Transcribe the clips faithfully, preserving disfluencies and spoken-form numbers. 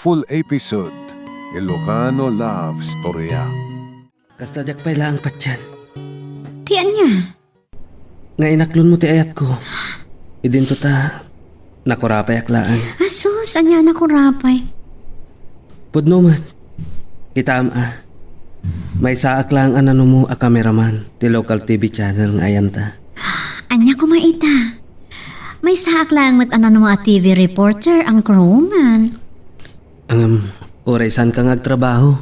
Full episode, Ilocano Love Storya. Kasta diak pay laeng patien. Ti ania? Nga inaklonmo ti ayatko. Idinto ta, nakurapayak laeng. Asus, ania nakurapay? Pudno met. Kitaem a. Maysaak laeng a nanumo a cameraman ti local T V channel nga ayanta. Ania koma ita? Maysaak laeng met a nanumo a T V reporter, anchorwoman. Ngem, uray saanka nga agtrabaho.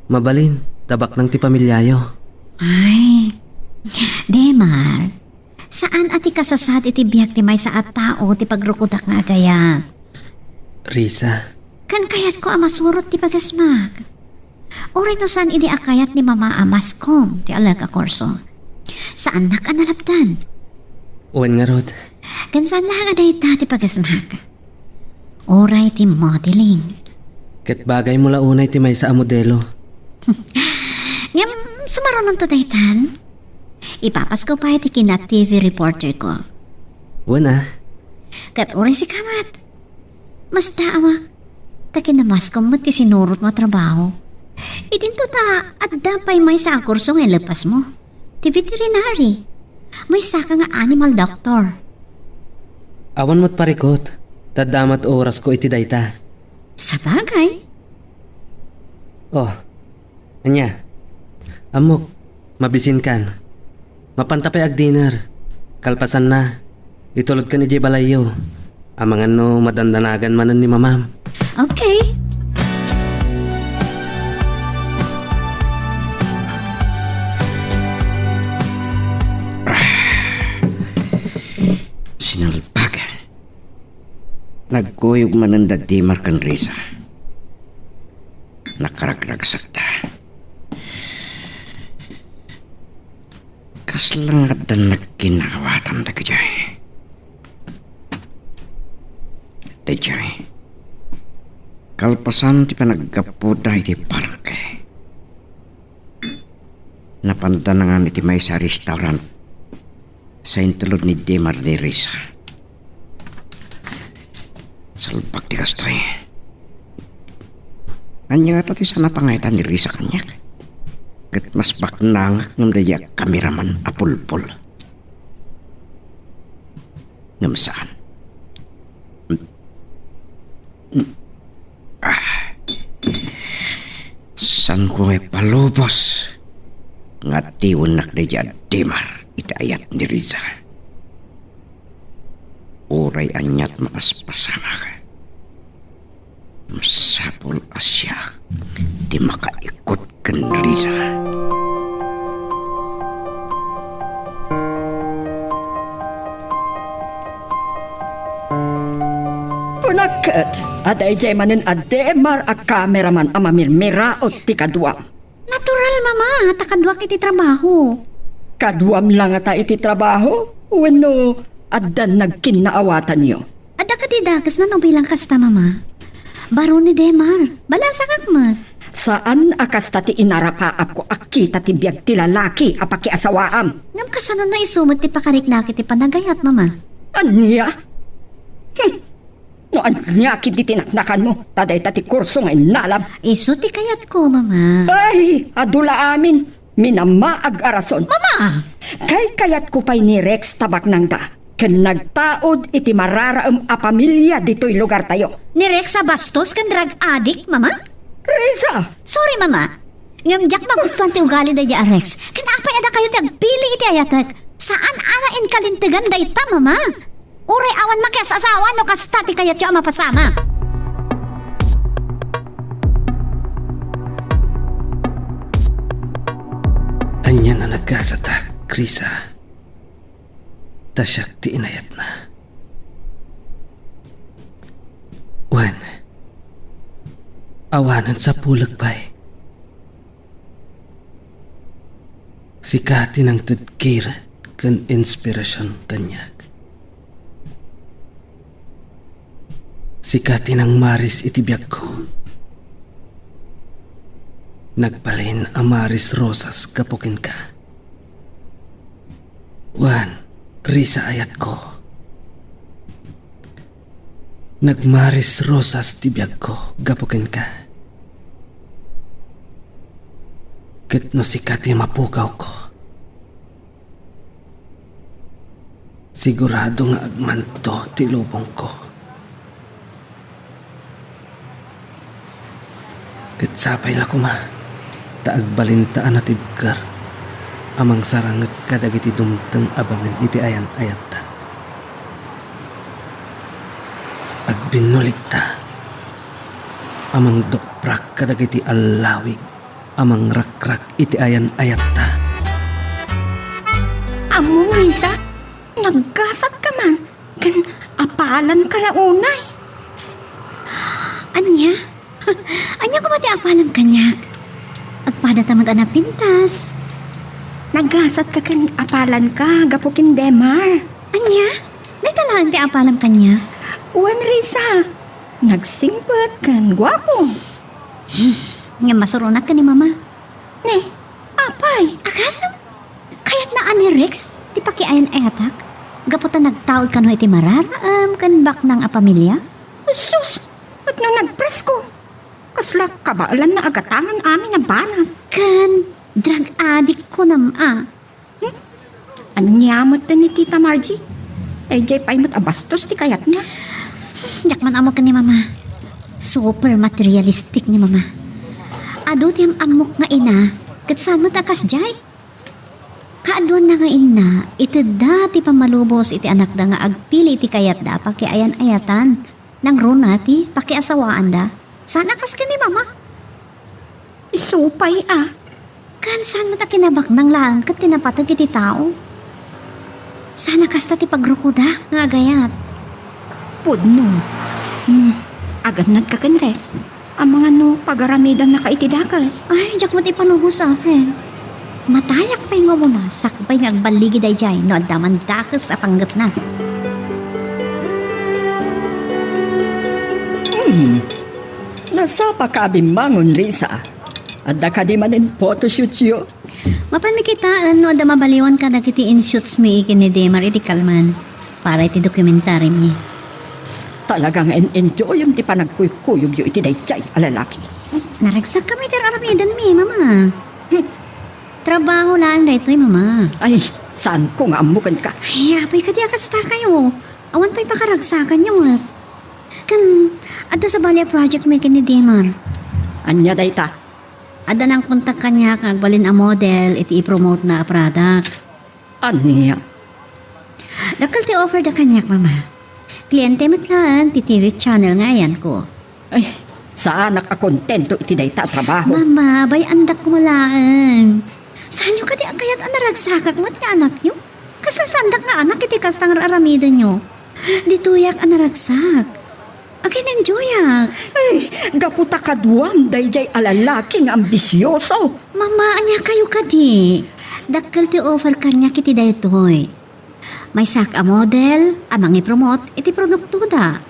Mabalin, ta baknang ti pamiliayo. Ay. Demar, saan a ti kasasad iti biag ti maysa a tao ti pagrukodak nga agayat. Risa. Ken kayatko a masurot ti pagasmak. Uray no saan idi a kayat ni Mama a maskom ti alek a kurso, saannak a nalabdan. Wen ngarud. Ken saan laeng a dayta ti pagasmak. Uray ti modeling. Ket bagaymo la unay ti maysa a modelo. Ngem, sumarunonto daytan? Ipapasko pay ti kina T V reporter ko. Wen a. Ket uray sika met. Masdaawak, ta kinamaskom met ti sinurotmo a trabaho. Idinto ta, adda pay maysa a kurso nga ileppasmo. Ti veterinary. Maysaka nga animal doctor. Awan met parikut, ta adda met orasko iti dayta. Sabagay. Oh, ania? Ammok, mabisinkan. Mapanta pay agdinner. Kalpasanna, itulodkan idiay balayyo. Amangan no madandanagan manen ni Mamam. Okay. Sinalbag. Nagkuyog manen da Demar ken Risa. Nakaragragsakda. Kasla nga addan nagkinnaawatan dagijay. Dagijay. Kalpasan ti panaggapuda iti parke. Napanda nangan iti maysa a restaurant. Sa intulod ni Demar ni Risa. Salbag ti kastoy. Ania ngata ti saan a pangayetan ni Risa kaniak? Ket mas baknangak ngem daydi a kameraman a pulpul. Ngem saan. Ah. Saanko nga ipalubos nga adiwennak daydi a Demar iti ayat ni Risa. Uray aniat mapaspasamak. Masapul a siak ti makaikut ken Risa. Kunak ket a daydiay manen a Demar a kameraman a mamirmiraot ti kaduam. Natural, Mama, ta kaduak iti trabaho. Kaduam la ngata iti trabaho? Wenno addan nagkinnaawatanyo? Adda kadi dakesna no bilang kasta, Mama? Baro ni Demar, balasakak met. Saan a kasta ti inarapaapko a kita ti biag ti lalaki a pakiasawaam. Ngem kasano no isu met ti pakariknak iti panagayat, Mama? Ania? Hmm. No ania ketdi ti naknakanmo, ta dayta ti kurso nga innalam. Isu ti kayatko, Mama. Ay, adu la amin. Minamaag a rason. Mama! Kaykayatko pay ni Rex ta baknangda ken nagtaud iti mararaem a pamilia ditoy lugartayo. Ni Rex a bastos ken drug addict, Mama? Risa! Sorry, Mama. Ngem diak magustuhan ti ugali daydi a Rex. Ken apay a dakayo ti agpili iti ayatek? Saan a nainkalintegan dayta, Mama. Uray awan makias-asawa no kasta ti kayatyo a mapasamak. Ania a nagasatak, Risa? Ta siak ti inayatna. Wen, awanen sapulek pay. Sika ti nangted kired ken inspirasion kaniak. Sika ti nangmaris iti biagko. Nagbalin a maris rosas gapu kenka. Wen, Risa ayatko. Nagmaris-rosas ti biagko gapu kenka. Ket no sika ti mapukawko, sigurado nga agmanto ti lubongko. Ket sapay la koma ta agbalinta a natibker a mangsaranget kadagiti dumteng a bangen iti ayan-ayatta. Agbinnulikta a mangduprak kadagiti allawig a mangrakrak iti ayan-ayatta. Ammom, Risa, naggasat ka man, ken apalan ka la unay. Ania? Ania koma ti apalam kaniak? Agpada ta met a napintas. Naggasat ka ken apalan ka gapu ken Demar. Ania? Dayta laeng ti apalam kaniak? Wen, Risa. Nagsingpet ken guapo. Ngem masuronak ken ni Mama. Ne, apay? Agasem? Kayatna a ni Rex ti pakiayan-ayatak gapu ta nagtaud kano iti mararaem ken baknang a pamilia? Sus! Ket no nagpresko, kasla kabaelanna a gatangan amin a banag. Ken drug addict kunam a. Hmm? Ania met ni Tita Margie? Daydiay pay met a bastos ti kayatna. Diak man ammo ken ni Mama. Super materialistic ni Mama. Adu ti am-ammok nga ina, ket saan met a kasdiay? Kaaduanna nga inna, itedda ti pammalubos iti anakda nga agpili iti kayatda a pakiayan-ayatan. Nangruna ti pakiasawaanda. Saan a kas ken ni Mama? Isu pay a. Ken saan met a kinabaknang laeng ket ti napateg iti tao? Saan a kasta ti pagrukodak nga agayat? Pudno. Hmm, agannadka ken Rex. Amangan no pagaramidannaka iti dakes. Ay, diak met ipalubos a, friend. Matayak pay nga umuna, sakbay nga agballigi daydiay no adda man dakes a panggepna. Hmm. Nasapaka a bimmangon, Risa. Adda kadi manen photoshootyo? Mapanmi kitaen no adda mabaliwan kadagiti inshootsmi ken ni Demar iti kalman para iti dokumentarimi. Talaga nga in-enjoyem ti panagkuykuyogyo iti daydiay a lalaki. Naragsakkami iti ar-aramidenmi, Mama. Hmm. Trabaho laeng daytoy, Mama. Ay, saanko nga ammo kenka. Ay, apay kadi a kastakayo. Awan pay pakaragsakanyo met. Ken, adda sabali a projectmi ken ni Demar. Ania dayta? Adda nangkontak kaniak nga agbalin a model iti ipromotena a product. Ania? Dakkel ti offerda kaniak, Mama. Kliente met laeng ti T V channel nga ayanko. Ay, saanak a kontento iti dayta a trabaho. Mama, bay-andak koma laeng. Saanyo kadi a kayat a naragsakak met nga anakyo? Kasla saandak nga anak iti kasta nga ar-aramidenyo. Ditoyak a naragsak. Agin-enjoyak. Ay, gapu ta kaduam daydiay a lalaki nga ambisioso. Mama, ania kayo kadi? Dakkel ti offer kaniak iti daytoy. Maysak a model a mangipromot iti produktoda.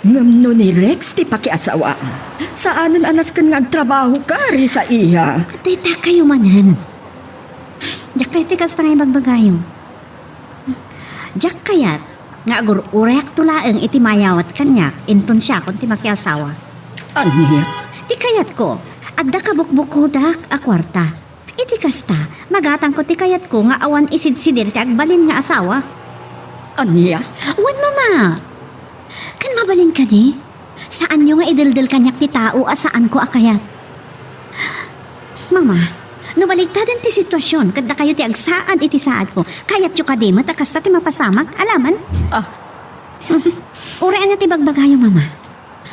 Ngem no ni Rex ti pakiasawaan, saanen a nasken nga agtrabahoka, Risa, iha. Dayta kayo manen. Diak kayat ti kasta nga ibagbagayo. Diak kayat nga agur-urayakto laeng iti mayawat kaniak inton siakon ti makiasawa. Ania? Ti kayatko, adda kabukbukodak a kuarta. Iti kasta, magatangko ti kayatko nga awan isidsidir ti agbalin nga asawa. Ania? Wen, Mama. Ken mabalin kadi? Saanyo nga ideldel kaniak ti tao a saanko a kayat. Mama, no baliktaden ti situasion ket dakayo ti agsaad iti saadko, kayatyo kadi met a kasta ti mapasamak, alaman? Ah. Uray ania ti bagbagayo, Mama?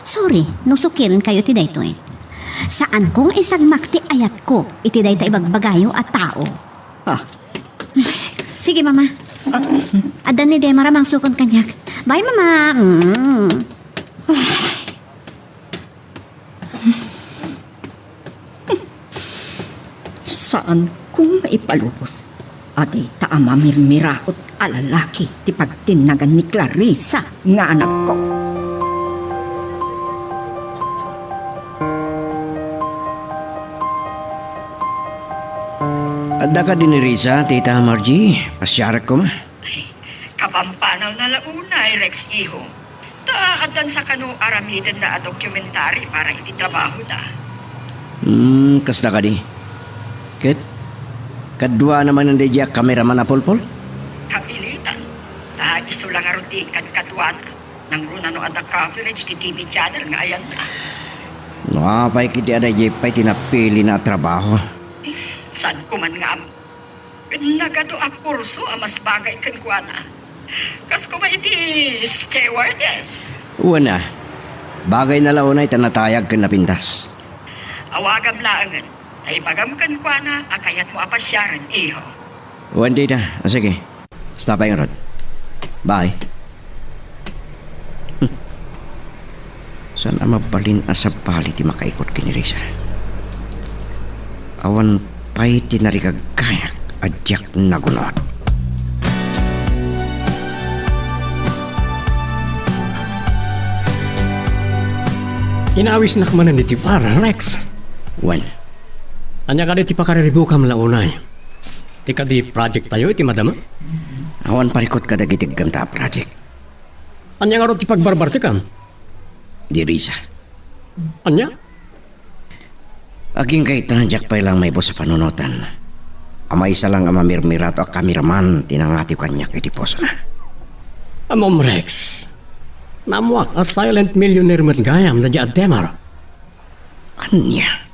Sorry no sukirenkayo ti daytoy. Saanko nga isagmak ti ayatko iti dayta ibagbagayo a tao. Ah. Sige, Mama. Adda ni Demar a mangsukon kaniak. Bye, Mama. Mm. Saanko nga ipalubos a dayta a mamirmiraot a lalaki ti pagtinnagan ni Clarissa nga anakko. Adda kadi ni Risa, Tita Margie? Pasiarak koma. Ay, kapampanaw na la unay, Rex, iho. Ah, addan sa kano aramidenda a documentary para iti trabahoda. Hmm, kasta kadi. Ket, kaduana manen daydiay a kameraman a pulpol? Kapilitan. Ta isu la ngarud ti inkadkaduana. Nangruna no adda coverage ti T V channel nga ayanna. No apay ketdi a daydiay pay ti napilina a trabaho? Saan ko man nga am-, Nagadu a kurso a mas bagay kenkuana. Kas koma iti stewardess. Wen a, bagayna la unay ta natayag ken napintas. Awagam laengen, ta ibagam kenkuana a kayatmo a pasiaren, iho. Wen dayta, a sige. Basta pay ngarud. Bye. Hmm. Saan a mabalin a sabali ti makaikut ken ni Risa? Awan pay ti narigaggayak a diak nagunot. Inawisnak manen iti bar, Rex. Wen. Ania kadi ti pakariribukam la unay? Ti kadi project tayo iti madama? Awan parikut kadagiti aggamta a project. Ania ngarud ti pagbarbartekam? Ni Risa. Ania? Agingga ita, diak pay lang maibus a panunotan. A maysa lang a mamirmirato a kameraman ti nangatiw kaniak iti pusona. Ammom, Rex. Naammoak a silent millionaire met gayam daydiay a Demar. Ania?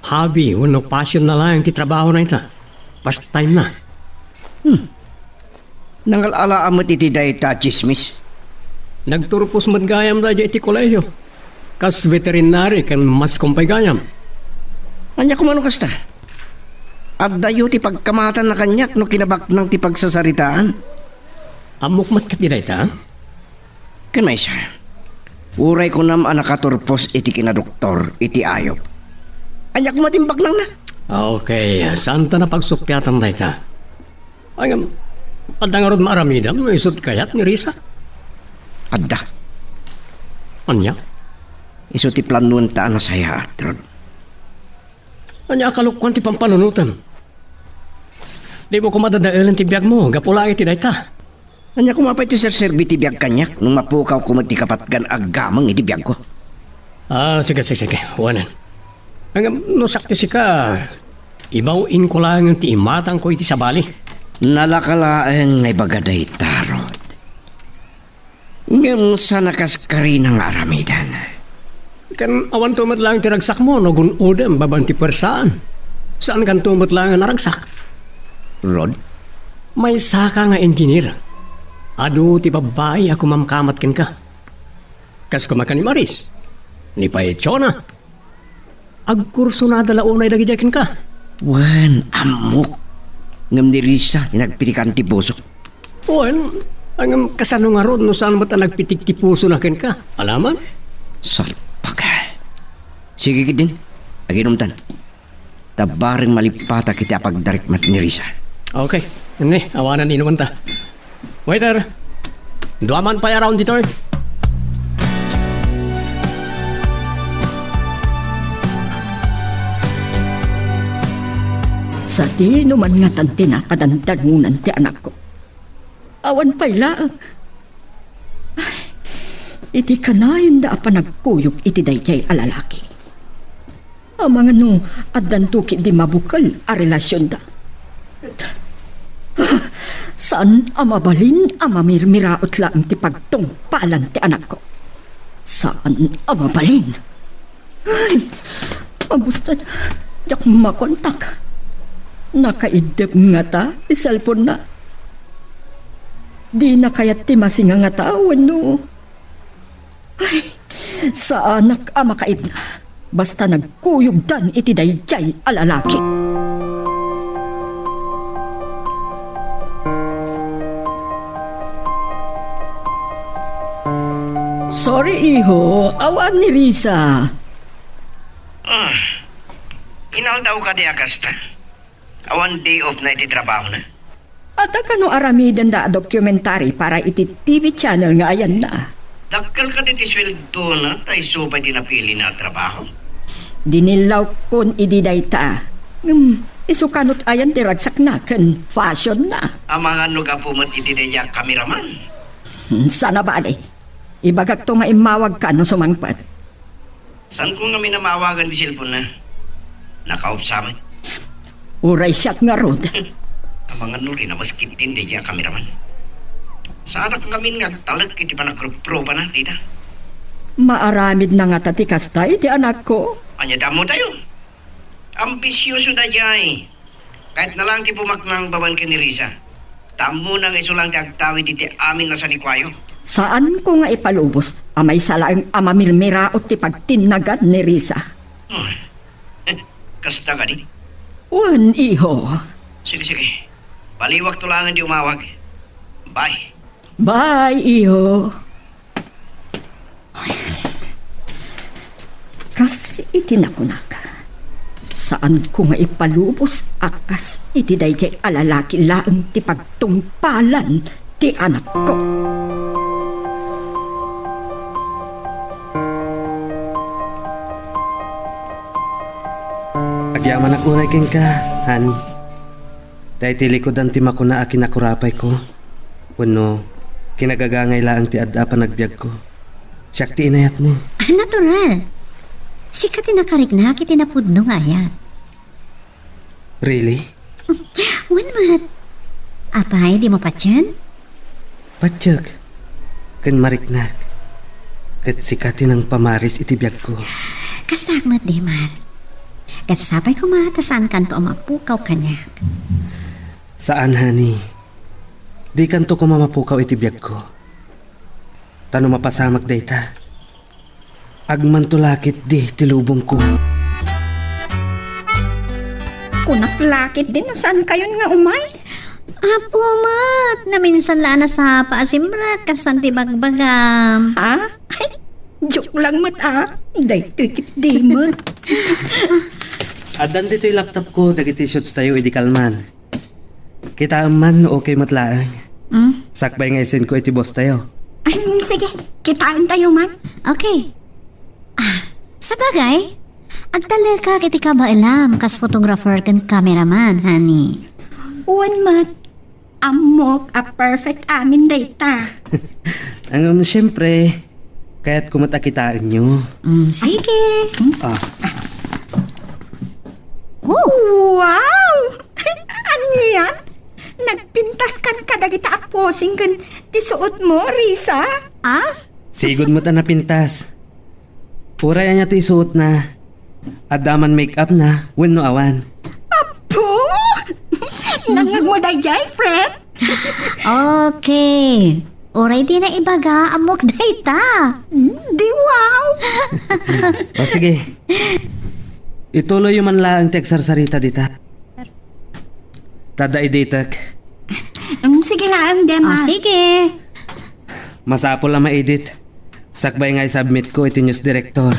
Hobby wenno passion na laeng ti trabahona ita. Pastime na. Hmm. Nangal-alaa met iti dayta a tsismis. Nagturpos met gayam daydiay iti kolehio. Kas veterinary ken maskom pay gayam. Ania koma no kasta? Addayo ti pagkamatanna kaniak no kinabaknang ti pagsasaritaan. Ammok met ketdi dayta? Ken maysa, uray kunam a nakaturpos iti kinadoktor iti ayup. Ania koma ti imbaknangna? Okay, saanta a pagsuppiatan dayta. Ay, ngem, adda ngarud maaramidam no isut kayat ni Risa? Adda. Ania? Isu ti planoenta a nasayaat, Rod. Ania a kalokuan ti pampanunotem? Dimo koma dadaelen ti biagmo gapu laeng iti dayta. Ania koma pay ti serserbi ti biag kaniak no mapukawko met ti kapatgan a aggameng iti biagko? Ah, sige, sige, sige. Wanen. Ngem, no siak ti sika, ibaw-inko laengen ti imatangko iti sabali. Nalaka laeng nga ibaga dayta, Rod. Ngem saan a kas karina nga aramiden? Ken awanto met laeng ti ragsakmo no gun-odem babaen ti puersaan. Saankanto met laeng a naragsak. Rod? Maysaka nga engineer. Adu ti babbai a kumamkamat kenka. Kas koma ken ni Maris, ni Paichona. Agkursonada la unay dagidiay kenka? Wen, ammok. Ngem ni Risa ti nagpitikan ti pusok. Wen, ngem kasano ngarud no saan met a nagpitik ti pusona kenka? Alaman? Salpak. Sige ketdin, aginumtan. Ta bareng malippatak iti apagdarek met ni Risa. Okay, ne, awanan inumanta. Waiter, dua man pay a round ditoy. Sadino man ngatan ti nakadandanunan ti anakko? Awan pay laeng. Ay, iti kanayonda a panagkuyog iti daydiay a lalaki. Amangan no addanto ketdi mabukel a relasionda. Saan a mabalin a mamirmiraot laeng ti pagtungpalan ti anakko. Saan a mabalin. Ay, mabustan. Diak makontak. Nakaiddep ngata ti cellphone-na. Dina kayat ti masinga ngata wenno Ay, saanak a makaidna. Basta nagkuyogdan iti daydiay a lalaki. Sorry, iho. Awan ni Risa. Ah, inaldaw kadi a kasta. Awan day off na iti trabahona. Adda kano aramidenda a documentary para iti T V channel nga ayanna. Dakkel kadi ti sueldona, ta isu pay ti napilina a trabaho? Dinillawkon idi dayta. Ngem, isu kanot ayan ti ragsakna ken fashionna. Amangan no gapu met iti daydiay a kameraman. Hmm, saan a bale. Ibagakto nga immawagka no sumangpet. Saanko ngamin a mawagan ti cellphone-na? Naka-off sa met. Uray siak ngarud. Amangan no rinabas ketdin daydiay a kameraman. Saanak ngamin nga agtalek iti panagruprupana dita. Maaramidna ngata ti kasta iti anakko. Ania ti ammotayo? Ambisioso daydiay. Kayatna lang ti pumaknang babaen ken ni Risa. Ta ammona nga isu lang ti agtawid iti amin a sanikuayo. Saanko nga ipalubos a maysa laeng a mamirmiraot ti pagtinnagan ni Risa. Hmm. Kasta kadi? Wen, iho. Sige, sige. Baliwakto laengen ti umawag. Bye. Bye, iho. Kas iti nakunak, saanko nga ipalubos a kas iti daydiay a lalaki laeng ti pagtungpalan ti anakko. Agyamanak unay kenka, honey. Daytoy likudan ti makuna a kinakurapayko wenno kinagagangay laeng ti adda a panagbiagko. Siak ti inayatmo. Ah, natural. Sika ti nakariknak iti napudno nga ayat. Really? Wen met. Apay, dimo patien? Patiek ken mariknak. Ket sika ti nangpamaris iti biagko. Kastaak met, Demar. Ket sapay koma ta saankanto a mapukaw kaniak. Saan, honey. Dikanto koma mapukaw iti biagko. Ta no mapasamak dayta, agmanto la ketdi ti lubongko. Kunak la ketdi no saankayon nga umay? Apo met, naminsan la a nasapa a simrek, kas saan ti bagbagam. Ha? Joke lang met, a. Daytoy ketdi met. Addan ditoy laptop ko dagiti shoots tayo idi kalman. Kitaem man no okay met laeng. Hmm? Sakbay nga isenko iti boss tayo. Ay, sige. Kitaentayo man. Okay. Ah, sabagay, agtalekak iti kabaelam kas photographer ken cameraman, honey. Wen met, ammok a perfect amin dayta. Ngem, siyempre, kayatko met a kitaenyo. Mm, sige. Ah. Wow! Anian? Nagpintaskan kadagita a posing ken ti suotmo, Risa? Ah? Sigud met a napintas. Uray ania ti isuotna, adda man make-up na wenno awan. Apo! Nangngegmo daydiay, friend? Okay. Uray dina ibaga, ammok dayta. Di wow! O, sige. Ituloyyo man laeng ti agsarsarita dita. Tada editek. Mm, sige laeng, Dema. O, sige. Masapul a ma-edit. Sakbay nga i-submit ko iti news director.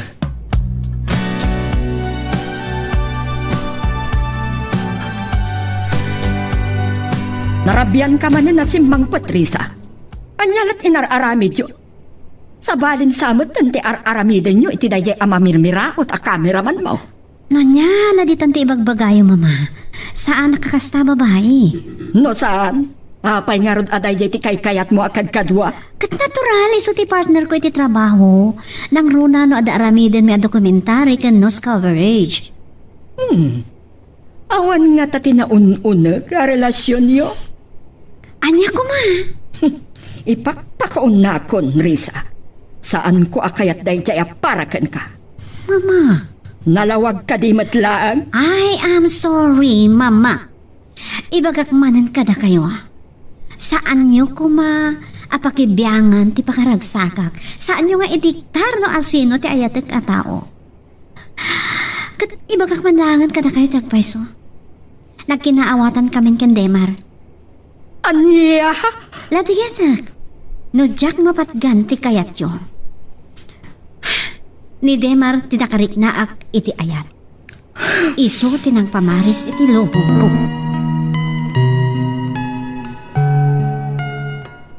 Narabian ka manen a simmangpet, Risa. Ania lat inar-aramidyo? Sabalin sa met ti ar-aramidenyo iti daydiay a mamirmiraot a cameraman mo. Ania la ditan ti ibagbagayo, Mama? Saanak a kasta babai. No saan, apay ngarud a daydiay ti kaykayatmo a kadkadua? Ket natural, isu ti partner ko iti trabaho. Nangruna no adda aramidenmi a documentary ken news coverage. Hmm. Awan ngata ti naun-uneg a relasionyo? Ania koma? Ipakpakaunakon, Risa. Saanko a kayat daydiay a para kenka. Mama. Nalawag kadi met laeng? I am sorry, Mama. Ibagak manen kadakayo. Saanyo koma a pakibiangan ti pakaragsakak. Saanyo nga idiktar no asino ti ayatek a tao. Ket ibagak man laengen kadakayo ti agpayso. Nagkinaawatankamin ken Demar. Ania? Latigetek, no diak mapatgan ti kayatyo. Ni Demar ti nakariknaak iti ayat. Isu ti nangpamaris iti lubongko.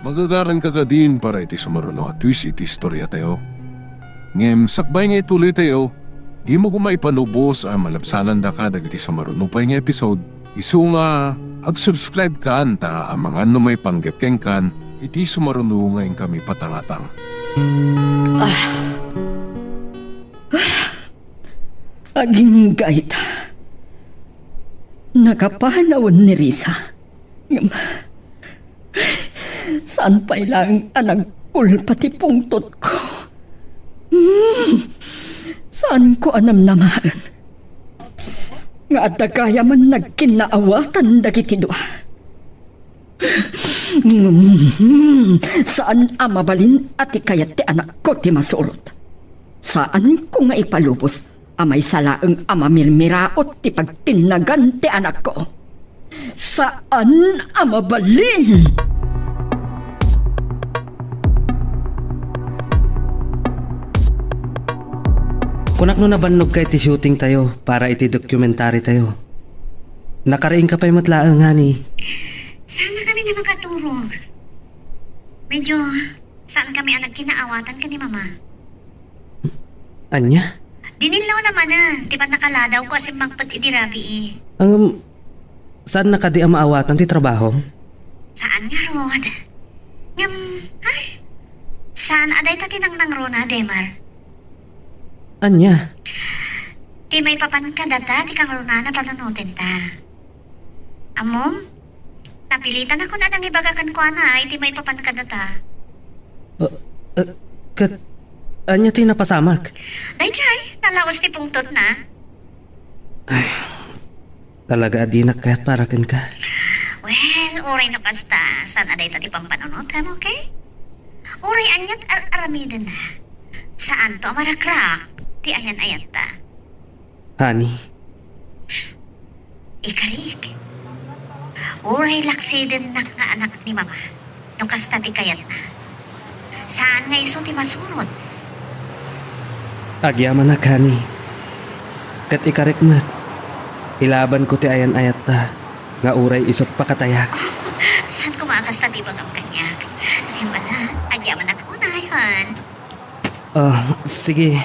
Magagaranka kadin para iti sumaruno a twist iti istoriatayo. Ngem sakbay nga ituloytayo, dimo koma ipalubos a malabsanandaka dagiti sumaruno pay nga episode. Isu nga, ag-subscribe kan ta amangan no maipanggep kenkan iti sumaruno nga inkami patangatang. Ah. Ah. Agingga ita. Nakapanawen ni Risa. Ngem, saan pay laeng a nagkulpa ti pungtotko. Hmm. Saanko a namnamaen nga adda gayamen nagkinnaawatan dagiti dua. Hmm. Saan a mabalin a ti kayat ti anakko ti masurot. Saanko nga ipalubos a maysa laeng a mamirmiraot ti pagtinnagan ti anakko. Saan a mabalin! Kunak no nabannogka iti shooting tayo para iti documentary tayo. Nakariingka pay met laeng, honey. Saan na kami nga makaturog? Medyo saan kami a nagkinaawatan ken ni Mama. Ania? Dinillaw na manen ti pannakaladawko a simmangpet idi rabii. Ngem, saan na kadi a maawatan ti trabahom? Saan ngarud. Ngem, ay, saan a dayta ti nangnangruna, Demar? Ania? Ti maipapan kadata ti kangrunana panunotenta. Ammom? Napilitanakon a nangibaga kenkuana iti maipapan kadata. Uh, uh, ket ania ti napasamak? Daydiay, nalaos ti pungtotna. Ay, talaga a dinak kayat para kenka. Well, uray no kasta, saan a dayta ti pampanunotem, okay? Uray aniat ar-aramidenna, saanto a marakrak ti ayan-ayatta. Honey. Ikarik, uray laksidennak nga anak ni Mama no kasta ti kayatna. Saan nga isu ti masurot. Agyamanak, honey. Ket ikarik met, ilabanko ti ayan-ayatta nga uray isut pakatayak. Saan koma a kasta ti ibagam kaniak? Ngem ala, agyamanak unay, hon. Ah, sige.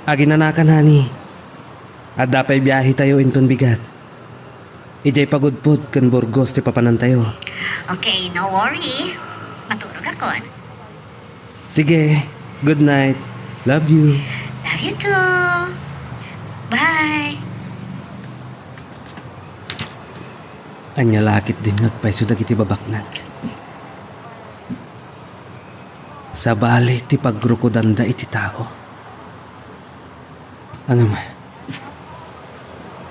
Aginanakan, honey. Adda pay biahe tayo inton bigat. Idiay Pagudpud ken Burgos ti papanantayo. Okay, no worry. Maturog akon. Sige, good night. Love you. Love you too. Bye. Ania la ketdin nga agpayso dagiti babaknang? Sabali ti pagrukudanda iti tao. Ngem,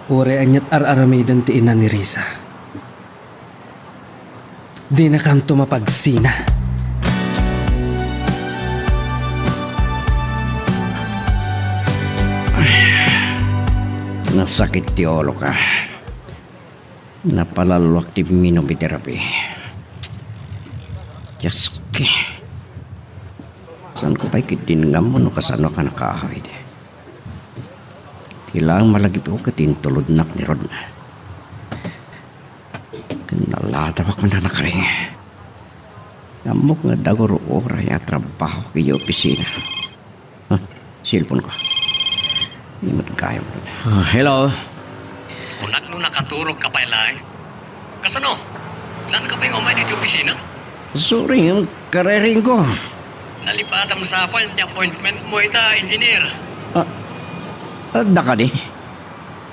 uray aniat ar-aramiden ti ina ni Risa, dinakanto mapagsina. Nasakit ti ulok. Napalalluak ti minum iti rabii. Dios, ke. Saanko pay ketdin nga ammo no kasanoak a nakaawid. Ti laeng malagipko ket intulodnak ni Rodna. Ken naladawak man a nakaring. Ammok nga dagururay a trabahok iti opisina. Ah, cellphone ko. Di met gayam. Ah, hello. Kunak no nakaturog ka pay laeng. Kasano? Saan ka pay nga umay iti opisina? Sorry, ang kariring ko. Nalipatam sapay ti appointment mo ita, engineer. Ah, adda kadi?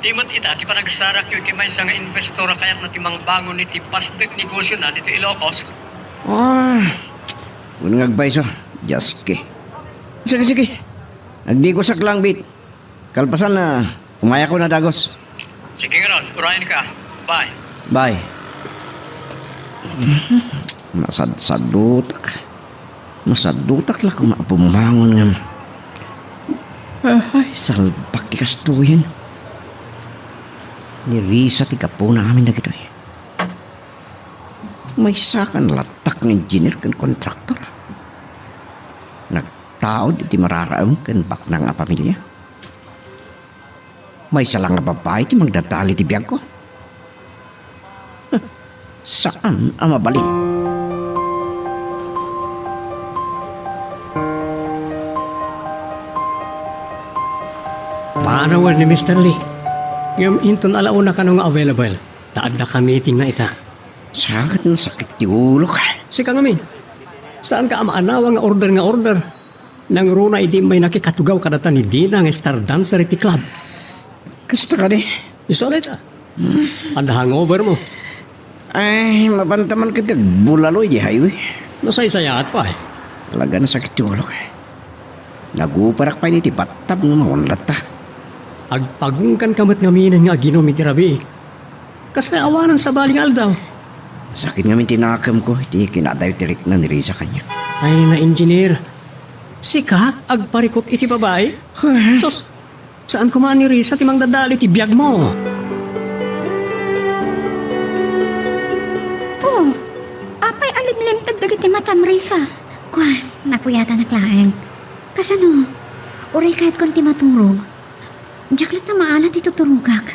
Di met ita ti panagsarakyo iti maysa nga investor a kayatna ti mangbangon iti pastek negosio na dito Ilocos? Ah, wen nga agpayso. Dios, ke. Sige, sige. Agdigosak lang, bit. Kalpasan na, umayakon a dagus. Sige ngarud, urayen ka. Bye. Bye. Nasadsadutak. Nasaddutak la koma a bumbangon ngem. Ay, salbak ti kastoyen. Ni Risa ti gapuna amin dagitoy. Maysa ka nalattak nga engineer ken kontraktor. Nagtaud iti mararaem ken baknang a pamilia. Maysa la nga babai ti mangdadali ti biagko. Saan a mabalin. Panawen ni Mister Lee. Ngem inton ala una kano nga available, ta adda ka meeting na ita. Saket nasakit ti ulok. Sika ngamin, saan ka a maanawa nga order nga order? Nangruna idi immay nakikatugaw kadata ni Dina nga star dancer iti club. Kasta kadi? Isu a dayta. Adda hangover mo. Ay, mapanta man ket agbulalo iti highway. Nasaysayaat pay. Talaga nasakit ti ulok. Naguparak pay iti battab nga maunlatta. Agpagungkanka met ngamin nga aginom iti rabii. Kasla awanan sabali nga aldaw. Sakit ngamin ti nakemko iti kinadayo ti rikna ni Risa kaniak. Ay, na-engineer. Sika, agparikut iti babai? Ay. Sus, saan koma ni Risa ti mangdadael iti biagmo? Oh, apay a limlimted dagiti matam, Risa? Kuan, napuyatanak laeng. Kasano? Uray kayatkon ti maturog. Diak latta maala ti tuturogak.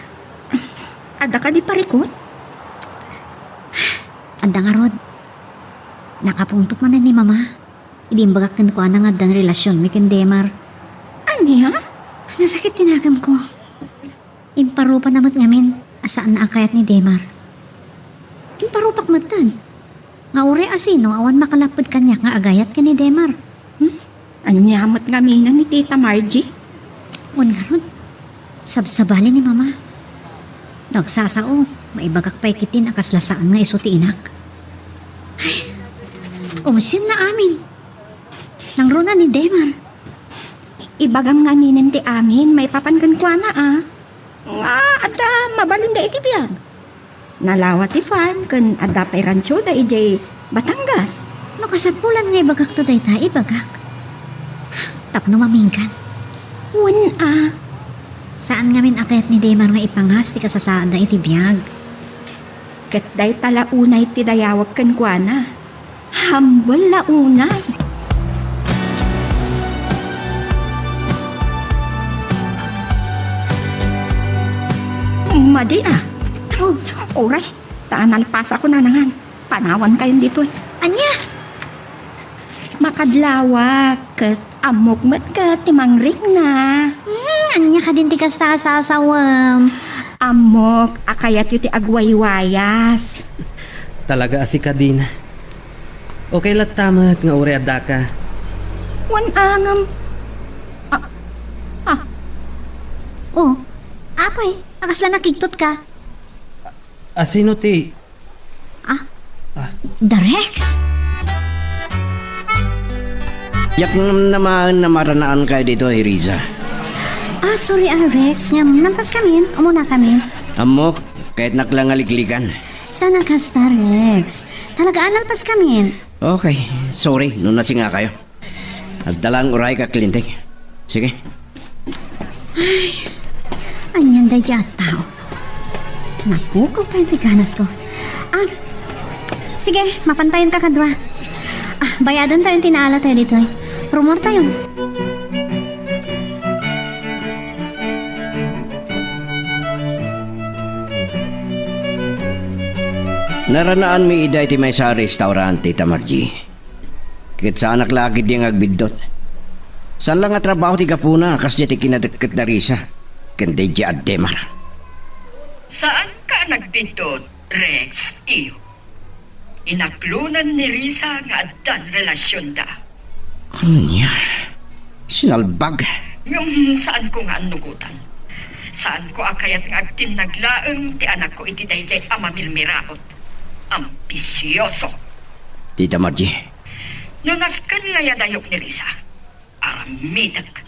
Adda kadi parikut? Adda ngarud. Nakapungtot manen ni Mama idi imbagak kenkuana nga addan relasionmi ken Demar. Ania? Nasakit ti nakemko. Imparupana met ngamin a saanna a kayat ni Demar. Imparupak metten nga uray asino awan makalapped kaniak nga agayat ken ni Demar. Hmm? Ania met ngaminen ni Tita Margie? Wen ngarud, sabsabali ni Mama. No agsasao, maibagak pay ketdin a kasla saan nga isu ti inak. Ay, umsir na amin. Nangruna ni Demar. Ibagam ngaminen ti amin maipapan kenkuana a nga adda mabalinda iti biag. Nalawa ti farm ken adda pay ranchoda idiay Batangas. No kasapulan nga ibagakto dayta, ibagak. Tapno mamingkan. Wen a. Saan ngamin a kayat ni Demar nga ipangas ti kasasaadda iti biag. Ket dayta la unay ti dayawek kenkuana. Hambal la unay. Madi a. Oh, uray, ta nalpasakon nanangan. Panawankayon ditoy. Ania? Makadlawak, ket ammok met ket ti mangrikna. Hmm, ania kadin ti kasta a sasawem? Ammok a kayatyo ti agwaywayas. Talaga a sika, Dina. Okay latta met nga uray addaka. Wen a ngem. Ah, ah. Oh, apay, a kasla nakigtotka? Asino ti Ah, Ah. Da Rex? Diak namnamaen a maranaankayo ditoy, Risa. Ah, sorry, ah, Rex. Ngem, nalpaskamin. Umunakamin. Ammok, kayatnak la nga ligligan. Saan a kasta, Rex? Talaga a nalpaskamin. Okay, sorry no nasingakayo. Adda lang urayka, Clinton. Sige. Ay, anian daydi a tao? Napukaw pay ti ganasko. Ah, sige, mapantayon kakadua. Ah, bayadentayon ti naalatayo ditoy. Rumortayon. Naranaanmi ida iti maysa a restaurant, Tita Margie. Ket saanak la ketdi nga agbiddut. Saan la nga trabaho ti gapuna a kasdiay ti kinadekket da Risa ken daydi a Demar. Saanka a nagbiddut, Rex, iyo. Inaklonan ni Risa nga addan relasionda. Ania? Sinalbag? Ngem saanko nga annugotan. Saanko a kayat nga agtinnag laeng ti anakko iti daydiay a mamirmiraot. Ambisioso. Tita Margie. No nasken nga yadayok ni Risa, aramidek.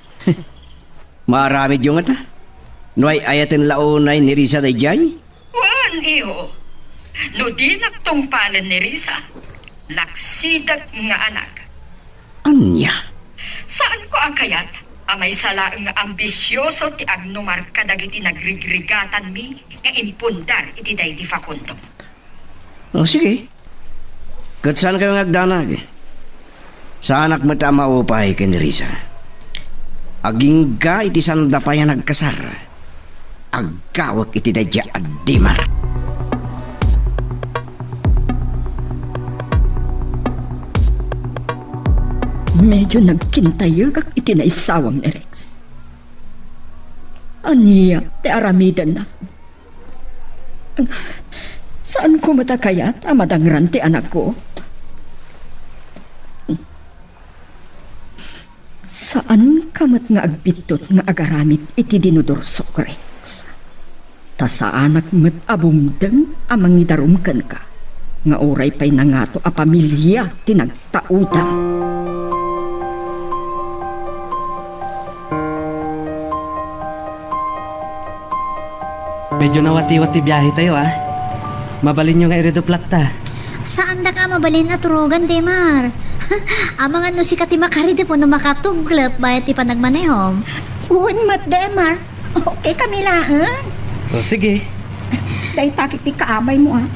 Maaramidyo ngata? No ay-ayaten la unay ni Risa daydiay? Wen, iho. No dinak tungpalen ni Risa, laksidek nga anak. Ania? Saanko a kayat a maysa laeng nga ambisioso ti agnumar kadagiti nagrigrigatanmi nga impundar iti daydi Facundo. O, sige. Ket saankayo nga agdanag. Saanak met a maupay ken ni Risa. Agingga iti sanda pay a nagkasar, aggawek iti daydiay a Demar. Medyo nagkintayegak iti naisawang ni Rex. Ania ti aramidenna? Saanko met a kayat a madangran ti anakko? Saanka met nga agbiddut nga agaramid iti dinudursok, Rex. Ta saanak met a bumdeng a mangidarum kenka, nga uray pay nangato a pamilia ti nagtaudam. Medyo nawatiwat ti biahe tayo, ah. Mabalinyo nga iriduplat ta. Saandak a mabalin a turogan, Demar. Amangan no sika ti makaridip wenno makatuglep bayat ti panagmanehom. Wen met, Demar. Okay kami laeng. O, sige. Dayta ket ti kaabaymo, ah.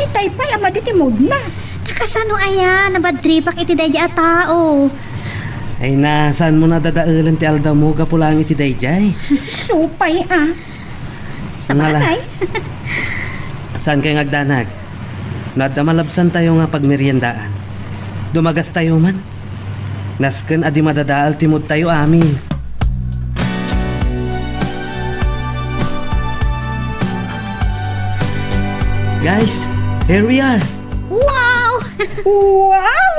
Itay pay a madi ti moodna. Ta kasano aya, nabadtripak iti daydiay a tao. Ay na, saanmo nadadaelen ti aldawmo gapu laeng iti daydiay? Supay, ah. Sabagay. Ngala. Saan kayo nga agdanag? No adda malabsan tayo nga pagmeriendaan, dumagas tayo man. Nasken a di madadaal ti mood tayo amin. Guys, here we are. Wow! Wow!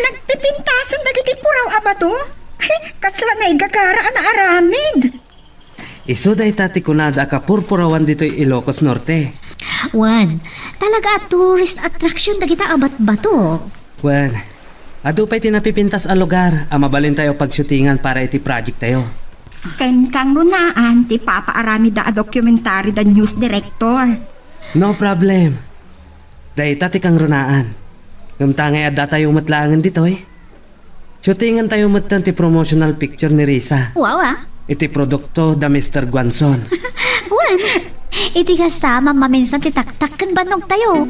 Nagpipintasan dagiti puraw a bato? Kasla naigagara a naaramid. Isu dayta ti kunada a kapurpurawan ditoy Ilocos Norte. Wen, talaga a tourist attraction dagita a batbato. Wen, adu pay ti napipintas a lugar a mabalin tayo pagshootingan para iti project tayo. Ken kangrunaan ti papaaramida a documentary da news director. No problem. Dayta ti kangrunaan. Ngem ta ngay adda tayo met laengen ditoy. Shootingan tayo metten ti promotional picture ni Risa. Wow, ah. Iti produkto da Mister Guanzon. Wen, iti kasta, mammaminsan ti taktak ken bannog tayo.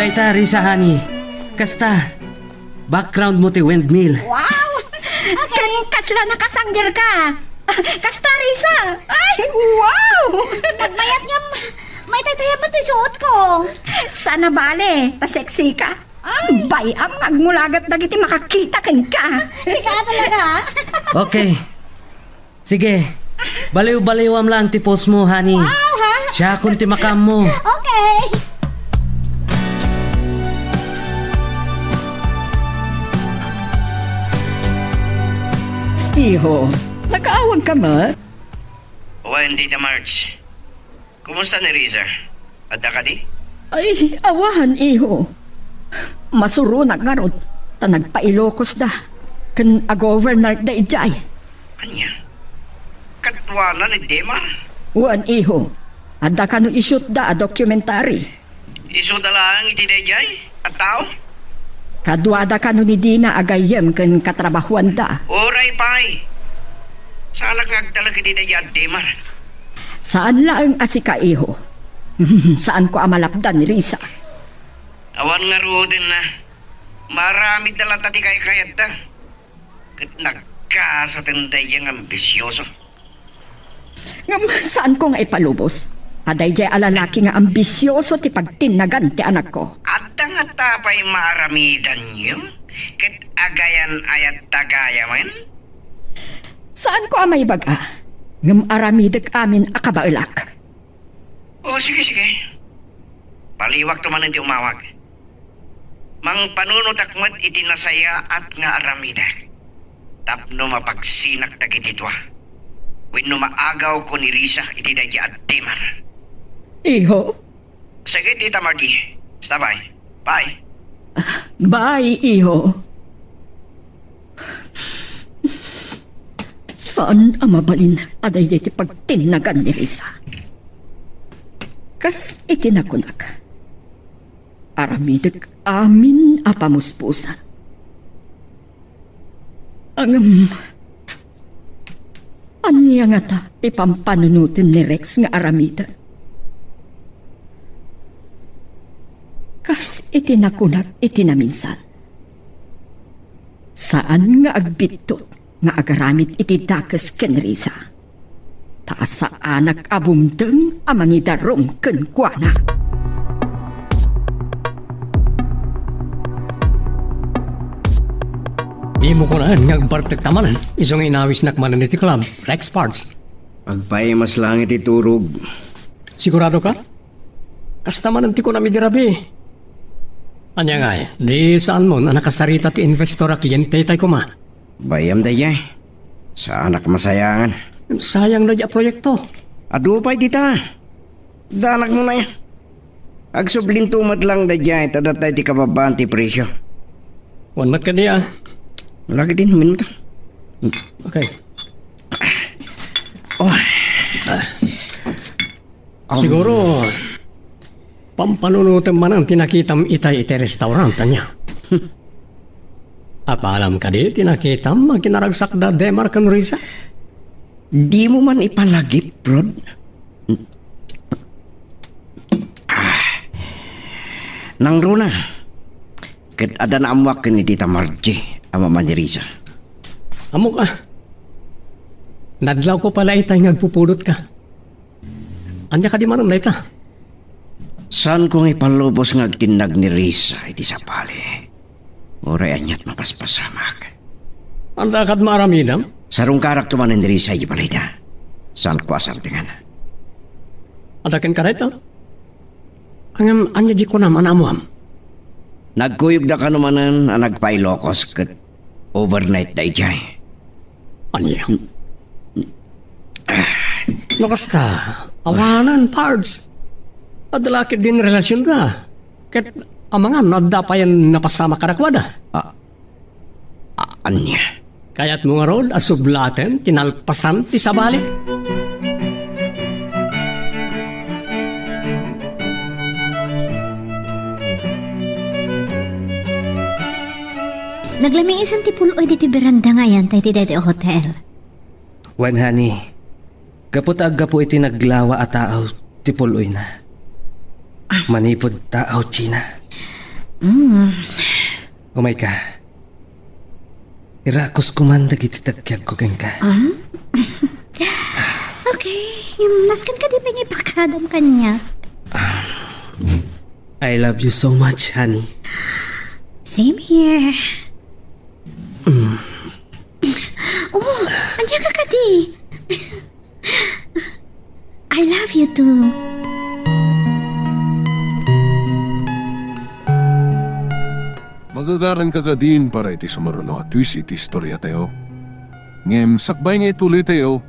Dayta, Risa, honey. Kasta, background mo ti windmill. Wow! Ken kasla nakasanggerka. Kasta, Risa. Ay, wow! Nagmayat nga maytaytayab met ti suot ko. Saan a bale, ta sexy ka. Ay. Bay-am nga agmulagat dagiti makakita kenka. Sika talaga. Okay. Sige. Baliw-baliwam lang ti post mo, honey. Wow, ha? Siakon ti makaammo. Okay. Iho, nakaawag ka met? Wen, Tita Marge. Kumusta ni Risa? Adda kadi? Ay, awan, iho. Masuronak ngarud, ta nagpa-Ilocos da. Ken a-governor da idiay. Ania? Kaduana ni Demar? Wen, iho. Adda kano i-shoot da a documentary. Isuda laeng iti daydiay a tao? Kaduada kano ni Dina a gayyem ken katrabahuanda. Uray pay. Saanak nga agtalek iti daydiay a Demar. Saan laeng a sika, iho. Saanko a malapdan ni Risa. Awan ngaruden na. Maaramidda latta ti kaykayatda. Ket nagkasaten daydiay nga ambisioso. Ngem saanko nga ipalubos a daydiay a lalaki nga ambisioso ti pagtinnagan ti anakko. Adda ngata pay maaramidanyo ket agayan-ayat ta gayamen? Saanko a maibaga, ngem aramidek amin a kabaelak. O, sige, sige. Baliwakto manen ti umawag. Mangpanunotak met iti nasayaat nga aramidek tapno mapagsinak dagiti dua wenno maagawko ni Risa iti daydiay a Demar. Iho? Sige, Tita Margie. Basta bye. Bye. Bye, iho. Saan a mabalin a daydiay ti pagtinnagan ni Risa. Kas iti nakunak, aramidek amin a pamuspusan. Ngem, ania ngata ti pampanunoten ni Rex nga aramiden? Kas iti nakunak iti naminsan, saan nga agbiddut nga agaramid iti dakes ken Risa. Ta saanak a bumdeng a mangidarum kenkuana. Dimo kunaen nga agbartekta manen, isu nga inawisnak manen iti club, Rex Parts. Agpaimas lang iti turog. Sigurado ka? Kasta manen ti kunam idi rabii. Ania ngay, di saanmon a nakasarita ti investor a kliente itay koma? Bay-am daydiay. Saanak masayangan. Sayang daydiay a proyekto. Adu pay dita. Danagmo na ya. Agsublinto met lang daydiay ta datay ti kababbaan ti presio. Wan met kadi a. Lagi din, huminta. Okay. Oh. Siguro, pampanunotem manen ti nakitam itay iti restaurant, ania? Apalam kadi ti nakitam a kinaragsak da Demar ken Risa? Dimo man ipalagip, Rod? Ah. Nangruna, ket adda naammoak ken ni Tita Margie a mama ni Risa. Ammok a. Nadlawko pay la itay nga agpupudotka. Ania kadi manen dayta? Saanko nga ipalubos nga agtinnag ni Risa iti sabali. Uray aniat mapaspasamak. Ania kad maaramidam? Sarungkarakto manen ni Risa iti balayda. Saanko a sardengan. Adda kenka dayta? Ngem ania di kunam a naammoam? Nagkuyogda kano manen a nagpa-Ilocos ket overnight da idiay. Ania? No kasta, awanen, Pards. Adda la ketdin relasionda. Ket amangan no adda payen napasamak kadakuada. Ah, ah, ania? Kayatmo ngarud a sublaten ti nalpasan ti sabali? Naglamiisen ti pul-oy ditoy beranda nga ayan tay ti daytoy a hotel. Wen, honey, gapu ta aggapu iti naglawa a taaw ti pul-oyna. Ah. Manipud taaw China. Mm. Umayka. Irakusko man dagiti tagkiagko kenka. Ah? Okay. Nasken kadi pay nga ipakadam kaniak? I love you so much, honey. Same here. Mm. Oh, ania ka kadi? I love you too. Magagaranka kadin para iti sumaruno a twist iti istoriatayo. Ngem sakbay nga ituloytayo,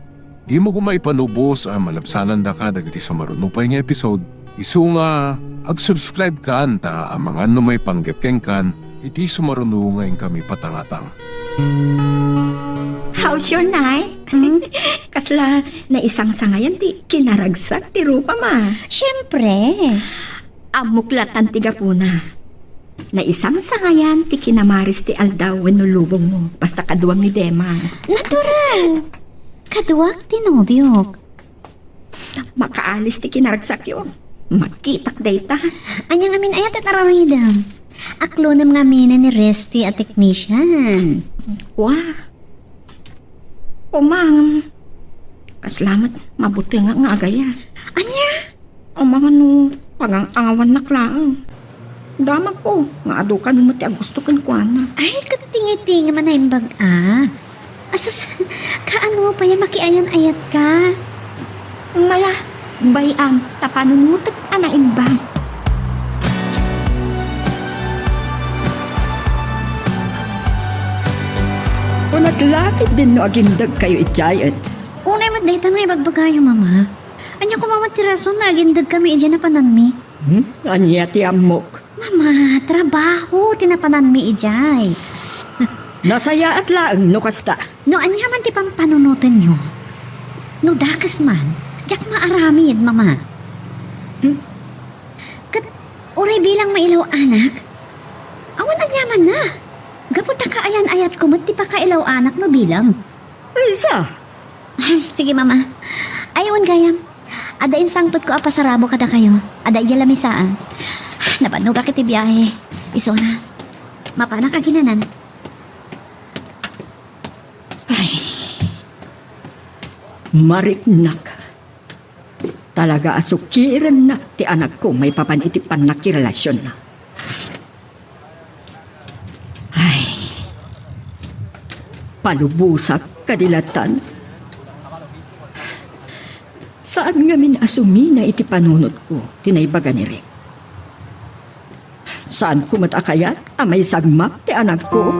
dimo koma ipalubos a malabsanandaka dagiti sumaruno pay nga episode, isu nga ag-subscribe kan ta amangan no maipanggep kenkan iti sumaruno nga inkami patangatang. How's your night? Hmm? Kasla naisangsangayan ti kinaragsak ti rupam a? Siyempre. Ammok latan ti gapuna. Naisangsangayan ti kinamaris ti aldaw wenno lubongmo, basta kaduam ni Dema. Natural! Kaduak ti nobiok. Makaalis ti kinaragsakyo. Makitak dayta. Ania ngamin aya ti aramidem? Aklonem ngamin ni Resty a technician. Wah. Umang. Kasla met mabutengak nga agayat. Ania? Amangan no pagang-angawannak laeng. Damagko nga adu kano met ti agusto kenkuana. Ay, ket tingitingem a naimbag a. Asus, kaano pay a makiayan-ayatka? Mala, bay-am ta panunotek a naimbag. Kunak la ketdin no agindagkayo idiay et. Unay met dayta nga ibagbagayo, Mama. Ania koma met ti rason nga agindagkami idiay napananmi? Hmm? Ania ti ammok? Mama, trabaho ti napananmi idiay. Nasayaat laeng no kasta. No ania man ti pampanunotenyo, no dakes man, diak maaramid, Mama. Hmm? Ket uray bilang mailaw-anak? Awan aniamanna. Gapu ta kaayan-ayatko met ti pakailaw-anak no bilang. Risa! Sige, Mama. Ay, wen gayam. Adda insangpetko a pasarabo kadakayo. Adda idiay lamisaan. Nabannogak iti biahe. Isuna. Mapanak aginanan. Ay. Mariknak. Talaga a sukirennak ti anakko maipapan iti pannakirelasionna. Ay, palubosak kadi latan. Saan ngamin a sumina iti panunotko ti naibaga ni Rex. Saanko met a kayat a maisagmap ti anakko.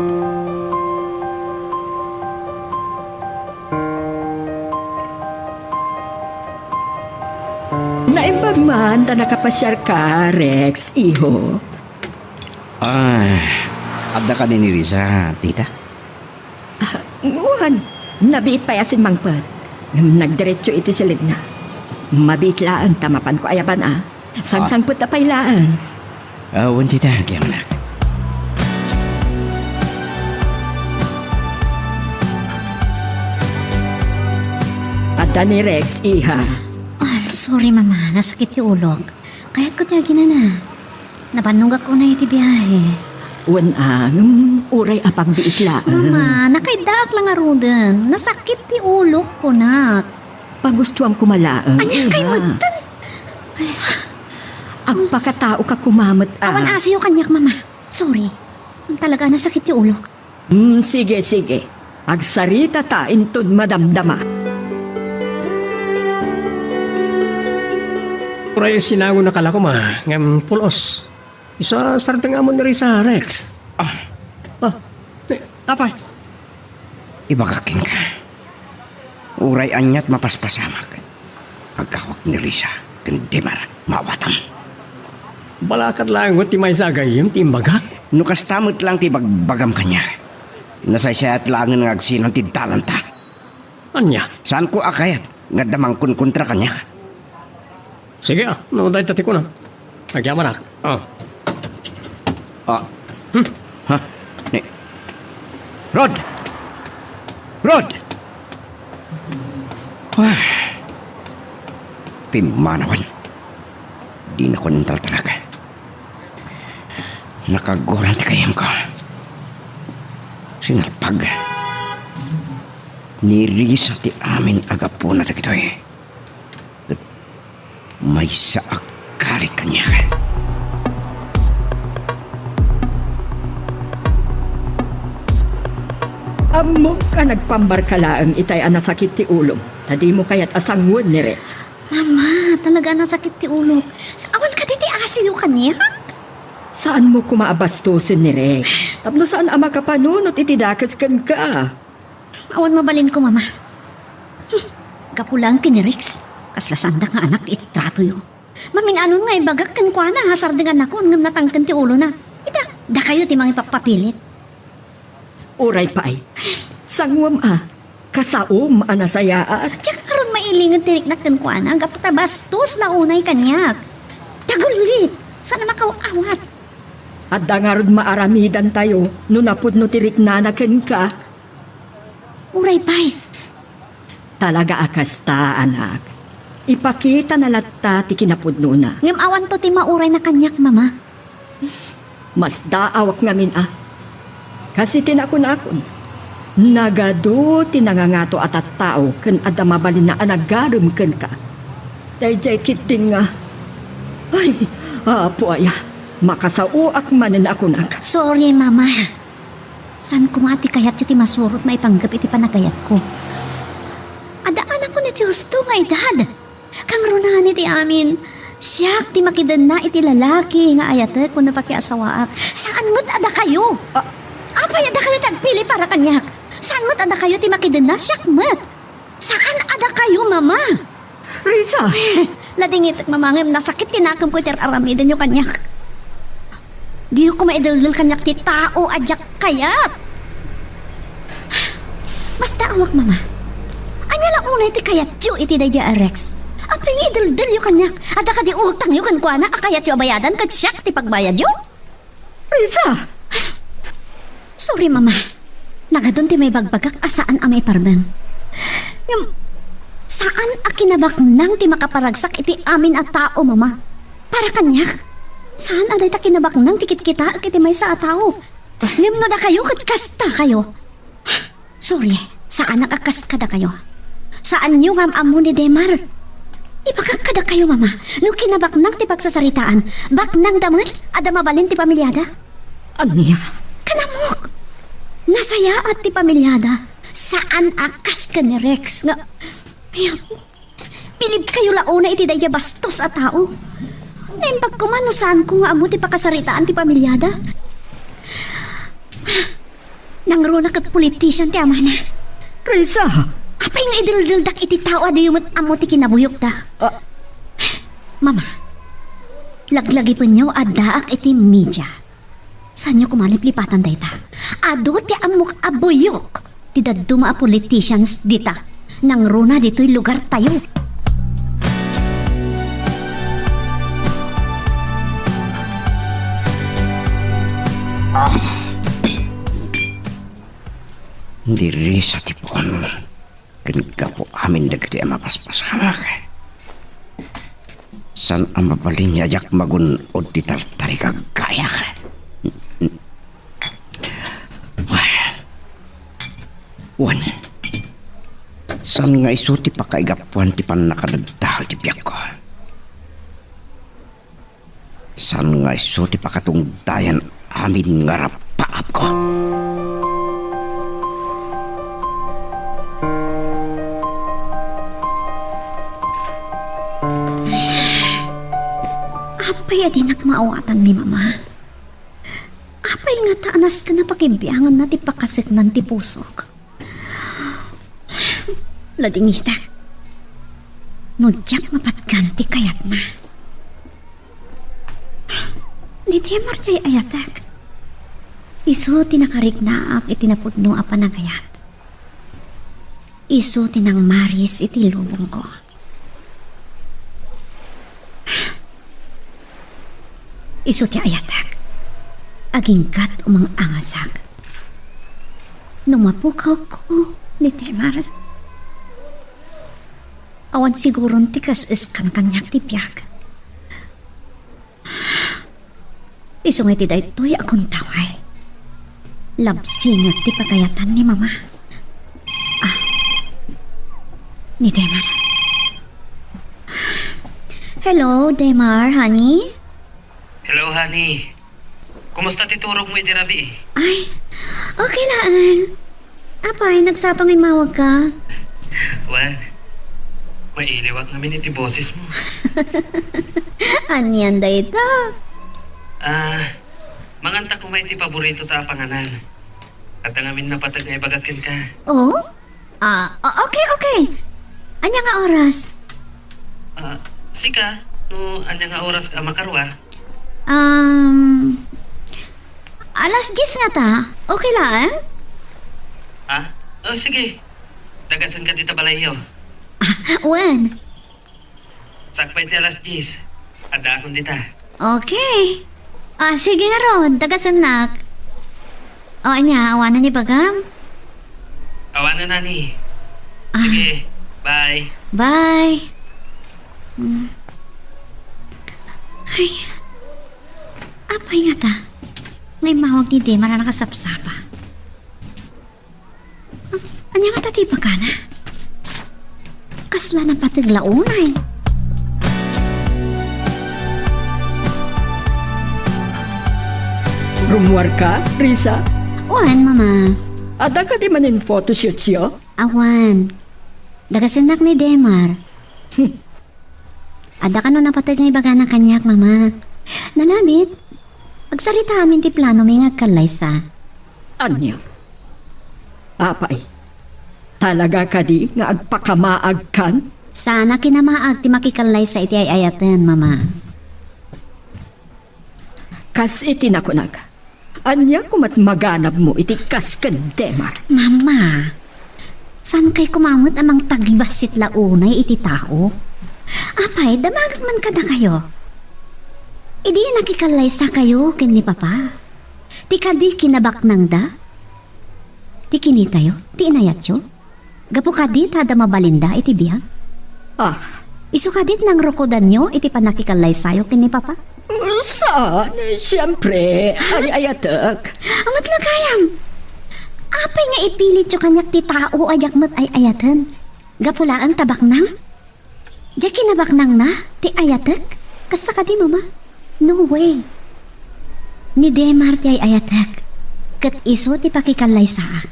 Naimbag man ta nakapasiarka, Rex, iho. Ah, adda kadi ni Risa, tita? Ah, wen, nabiit pay a simmangpet. Ngem nagdiretso iti silidna. Mabiit laeng ta mapanko ayaban a. Sangsangpet a pay laeng. Ah, wen, tita, agyamanak. Adda ni Rex, iha. Ah, sorry, Mama. Nasakit ti ulok. Kayatko ti aginana. Nabannogak unay iti biahe. Wen a, ngem uray a pagbiit laeng. Mama, nakaiddaak la ngaruden. Nasakit ti ulok, kunak. Pagustuam koma laeng, ania, iha. Kay metten? Agpakataoka koma met a. Awan asiyo kaniak, Mama. Sorry. Talaga, nasakit ti ulok. Hmm, sige, sige. Agsaritata inton madamdama. Uray sinangonaka la koma, ngem pulos. Isu a sardeng amon ni Risa, Rex. Ah. Ah, eh, apay? Ibagak kenka. Uray aniat mapaspasamak. Aggawak ni Risa ken Demar, maawatam. Balakad laeng met ti maysa a gayyem ti imbagak. No kasta met laeng ti ibagbagam kaniak, nasaysayat laengen nga agsinan ti dalanta. Ania? Saanko a kayat nga adda mangkonkontra kaniak. Sige, ah, no dayta ti kunam. Agyamanak. Ah. Ah. Hmm. Ha? Ni Rod! Rod! Ah. Pimmanawen. Dinakon intaltalak. Nakaguran ti gayyemko. Sinalpag ni Risa ti amin a gapuna dagitoy. Maysa a karit kaniak. Ammok a nagpambarka laeng itay a nasakit ti ulom, ta dimo kayat a sangoen ni Rex. Mama, talaga a nasakit ti ulok. Awan kadi ti asiyo kaniak? Saanmo koma a bastosen ni Rex, tapno saan a makapanunot iti dakes kenka. Awan mabalinko, Mama. Hmm, gapu laeng ken ni Rex, kasla saandak nga anak iti tratoyo. Mamin-anon nga ibagak kenkuana a sardengannakon ngem natangken ti ulona. Ita, dakayo ti mangipappapilit. Uray pay, sangoem a, kasaom a nasayaat. Diak ngarud mailinged ti riknak kenkuana gapu ta bastos la unay kaniak. Tagullit, saan a makaw-awat. Adda ngarud maaramidantayo no napudno ti riknana kenka. Uray pay. Talaga a kasta, anak. Ipakitana latta ti kinapudnona. Ngem awanto ti maurayna kaniak, Mama. Masdaawak ngamin a. Kas iti nakunakon, nagadu ti nangangato a tattao ken adda mabalinna a nagarem kenka. Daydiay ketdin nga, ay, Apo aya, makasaoak manen a kunak. Sorry, Mama. Saan koma ti kayatyo ti masurot maipanggep iti panagayatko? Adda anakon iti husto nga edad. Kangrunaan iti amin, siak ti makidenna iti lalaki nga ayatek wenno pakiasawaak. Saan met a dakayo? Ah. Apay a dakayo ti agpili para kaniak? Saan met a dakayo ti makidenna? Siak met. Saan a dakayo, Mama? Risa! Ladingitek, Mama, ngem nasakit ti nakemko iti ar-aramidenyo kaniak. Diyo koma ideldel kaniak ti tao a diak kayat. Masdaawak, Mama. Ania la unay ti kayatyo iti daydiay a Rex? Apay nga ideldelyo kaniak? Adda kadi utangyo kenkuana a kayatyo a bayadan ket siak ti pagbayadyo? Risa! Sorry, Mama. Nagadun ti maibagbagak a saan a maiparbeng. Ngem, saan a kinabaknang ti makaparagsak iti amin a tao, Mama. Para kaniak, saan a dayta kinabaknang ti kitkitaek iti maysa a tao. Ngem no dakayo ket kastakayo. Sorry, saanak a kas kadakayo. Saanyo nga am-ammo ni Demar. Ibagak kadakayo, Mama, no kinabaknang ti pagsasaritaan, baknangda met, adda mabalin ti pamiliada. Ania? Kanamok! Nasayaat ti pamiliada. Saan a kas ken ni Rex nga, Bilibkayo la unay iti daydiay bastos a tao. Naimbag koma no saanko nga ammo ti pakasaritaan ti pamiliada. Nangruna ket politician ti amana. Risa! Apay nga ideldeldak iti tao a diyo met ammo ti kinabuyokda? Ah. Mama, laglagipenyo, addaak iti media. Saanyo koma liplipatan dayta? Adu ti ammok a buyok ti dadduma a politicians dita. Nangruna ditoy lugartayo. Ah. Ni Risa ti puon ken gapu amin dagiti a mapaspasamak. Saan a mabalin nga diak magun-od ti tartarigaggayak. Wen, saan nga isu ti pakaigapuan ti pannakadagdahal ti biagko. Saan nga isu ti pakatungdayan amin nga rapaapko? Apay a dinak maawatan ni Mama? Apay ngata a nasken a pakibianganna ti pakaseknan ti pusok? Ladingitak no diak mapatgan ti kayatna. Ni Temar ti ay-ayatek. Isu ti nakariknaak iti napudno a panagayat. Isu ti nangmaris iti lubongko. Isu ti ayatek. Aginggat umang-angasak. No mapukawko ni Temar, awan siguron ti kas-eskan kaniak ti biag. Isu nga iti daytoy a kuntaway, labsinget ti pagayatan ni Mama. Ah, ni Demar. Hello, Demar, honey? Hello, honey. Kumusta ti turogmo idi rabii? Ay, okay laeng. Apay, nagsapa nga immawagka? Wen, mailiwak ngamin iti bosesmo. Anian dayta? Ah, manganta koma iti paboritota a panganan. Adda ngamin napateg nga ibagak kenka. Oh? Ah, o-, okay, okay. Ania nga oras? Ah, sika, no ania nga oras ka makaruar? Um, alas diyes ngata. Okay laeng? Ah? O, sige. Dagasenka dita balayyo. Ah, wen. Sakbay ti alas diyes, addaakon dita. Okay. Ah, sige ngarud, dagasennak. O, ania, awanen ibagam? Awanen, honey. Ah. Sige, bye. Bye. Mm. Ay, apay ngata nga immawag ni Demar a nakasapsapa? Ania ngata ti ibagana? Kasla napateg la unay. Rummuarka, Risa? Wen, Mama. Adda kadi manen photoshootyo? Awan. Dagasennak ni Demar. Hmm. Adda kano napateg nga ibagana kaniak, Mama? Nalabit. Agsaritaanmin ti planomi nga agkallaysa. Ania? Apay, talaga kadi nga agpakamaagkan? Saan a kinamaag ti makikallaysa iti ay-ayaten, Mama. Kas iti nakunak, ania komat maganabmo iti kas ken Demar? Mama, saankay koma met a mangtagibassit la unay iti tao? Apay, damagek man kadakayo. Idi nakikallaysakayo ken ni Papa, ti kadi kinabaknangda ti kinitayo, ti inayatyo? Gapu kadi ta adda mabalinda iti biag? Ah. Isu kadi ti nangrukodanyo iti pannakikallaysayo ken ni Papa? Saan, siempre, ay-ayatek. Amat la gayam. Apay nga ipilityo kaniak ti tao a diak met ay-ayaten? Gapu laeng ta baknang? Diay kinabaknangna ti ayatek? Kasta kadi, Mama? No way. Ni Demar ti ay-ayatek, ket isu ti pakikallaysaak.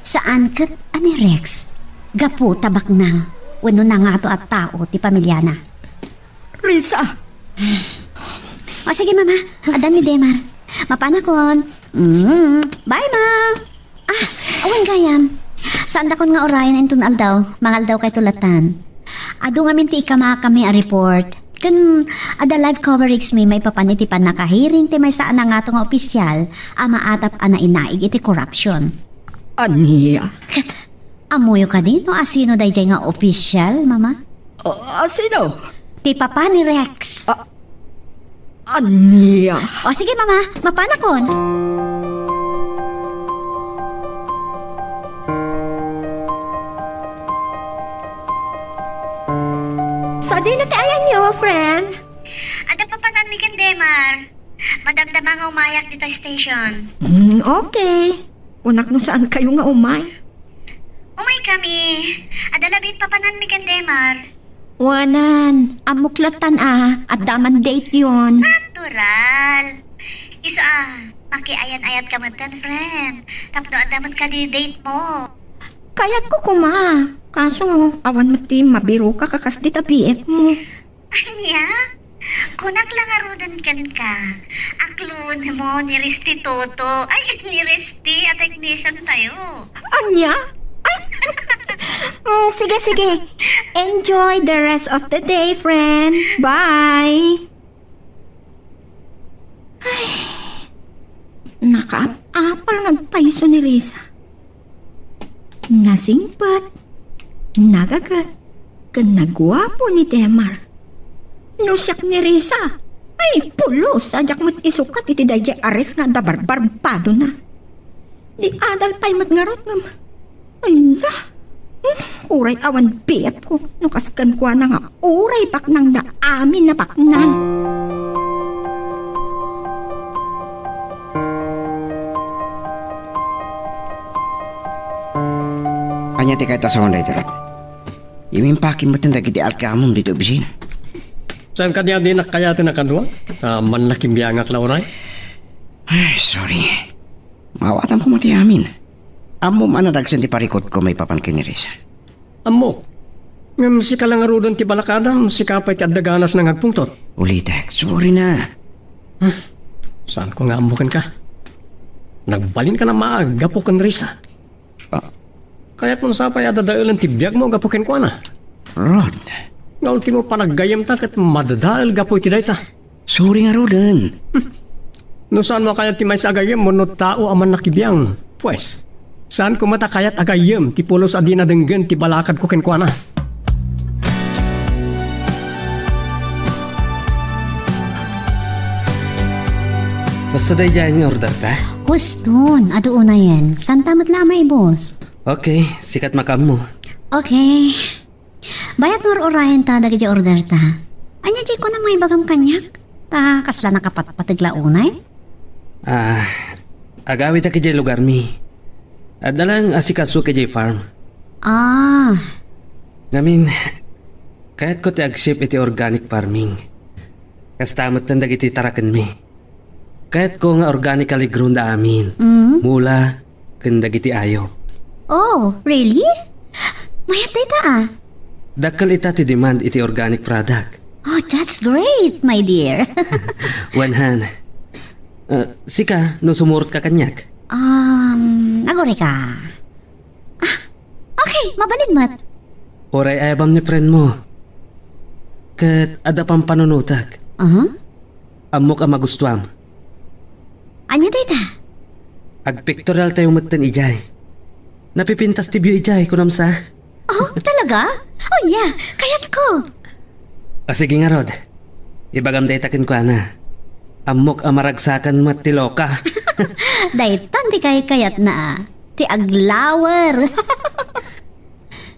Saan ket a ni Rex, gapu ta baknang. wenno nangato a tao ti pamiliana. Risa! O, sige, Mama. Addan ni Demar. Mapanakon. Mm. Bye, Ma! Ah, awan gayam. Saandakon nga urayen inton aldaw. Mangaldawkayto latan. Adu ngamin ti ikamakami a report. Ken adda live coverage mi maipapan iti pannakahearing ti maysa a nangato nga opisyal a maatap a nainaig iti korupsyon. Ania? Ket, ammoyo kadi no asino daydiay nga opisyal, Mama? Ah, sino? Ti papa ni Rex. Ah, ania? O, sige, Mama. Mapanakon. Sadino ti ayanyo, friend? Adda papananmi ken Demar. Madamdama nga umayak dita station. Hmm, okay. Kunak no saan kayo nga umay. Umay kami. Adda labi ti papananmi ken Demar. Wanan, ammok latan a, adda man date yon. Natural. Isu a, makiayan-ayat ka metten, friend. Tapno adda met kadi date mo. Kayat ko kuma. Kaso, awan met ti mabiruka kakas dita B F mo. Ania? Kunak la ngaruden kenka. A clone mo ni Resti Toto. Ay, ni Resti a technician tayo. Ania? Ay! Mm, sige, sige. Enjoy the rest of the day, friend. Bye! Ay, nakaapapal nga agpayso ni Risa. Nasingpet, nagaget, ken naguapo ni Demar. No siak ni Risa, ay, pulos a diak met isukat iti daydiay a Rex nga adda barbarbaridona. Di adal pay met ngarud ngem, ay na, hmm, uray awan biag ko no kas kenkuana nga uray paknangda amin a paknang. Ania ti kayat a sawen daytoy? Impakim met dagiti alkamem ditoy opisina. Saan kadi a dinak kayaten a kadua? Ta mannakibiangak la uray. Ay, sorry. Maawatam koma ti amin. Ammom a nadagsen ti parikutko maipapan ken ni Risa. Ammok. Ngem sika la ngaruden ti balakadam, sika pay ti adda ganasna nga agpungtot. Ulitek, sorry na. Hmm. Saanko nga ammo kenka? Nagbalinka a maag gapu ken Risa. Ah. Kayatmo sa pay a dadaelen ti biagmo gapu kenkuana? Rod. Nga ultimo panaggayyemta ket madadael gapu iti dayta. Sorry ngaruden. Hmm. No saanmo a kayat ti maysa a gayyemmo no tao a mannakibiang, pues, saanko met a kayat a gayyem ti pulos a dina denggen ti balakadko kenkuana. Husto daydiay nga orderta? Huston, adu unayen. Saanta met la a maibus. Okay, sika ti makaammo. Okay. Bayat nga ur-urayenta dagiti orderta. Ania diay kunam nga ibagam kaniak? Ta kasla nakapatpateg la unay? Ah, agawidak idiay lugarmi. Adda lang asikaso idiay farm. Ah. Ngamin, kayatko ti ag-shift iti organic farming. Kasta metten dagiti tarakenmi. Kayatko nga organically grown da amin. Mm. Mula ken dagiti ayup. Oh, really? Mayat dayta, ah. Dakkel ita ti demand iti organic product. Oh, that's great, my dear. Wen han. Ah, sika, no sumurotka kaniak? Um, aguray ka. Ah, okay, mabalin met. Uray ayabam ni friend mo. Ket adda pampanunotek. Aha. Ammok a magustuam. Ania dayta? Agpictorial tayo metten idiay. Napipintas ti view idiay, kunam sa? Oh, talaga? Oh, yeah. Kayatko. Ah, sige ngarud. Ibagam dayta kenkuana. Ammok a maragsakan met ti loka. Daytan ti kaykayatna, ah. Ti aglawer.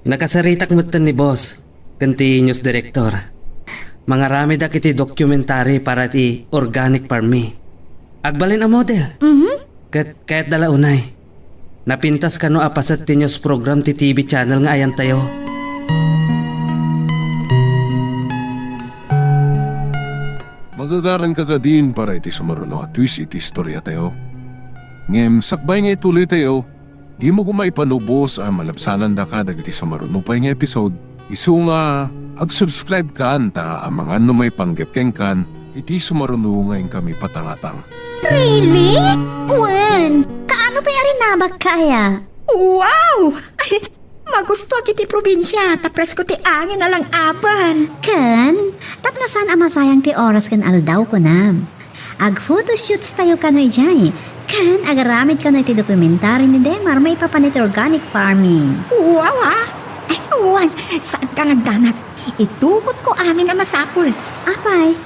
Nakasaritak metten ni boss ken ti news director. Mangaramidak iti documentary para ti organic farm mi. Agbalin a model. Mhm. Ket kayatda la unay. Napintas kano a paset ti news program ti T V channel nga ayantayo. Magagaranka kadin para iti sumaruno a twist iti istoriatayo. Ngem sakbay nga ituloytayo, dimo koma ipanubos a malabsanandaka dagiti sumaruno pay nga episode. Isu nga, ag-subscribe kan ta amangan no maipanggep kenkan iti sumaruno nga inkami patangatang. Really? Wen, kaano pay a rinabak ka aya? Wow! Ay, magustuak iti probinsia, ta presko ti angin a lang-apan. Ken, tapno saan a masayang ti oras ken aldaw, kunam. Ag-photoshoots tayo kano idiay, ken agaramid kano iti dokumentary ni Demar maipapan iti organic farming. Wow, ah! Ay, wen, saanka nga agdanag. Itugotko amin a masapul. Apay,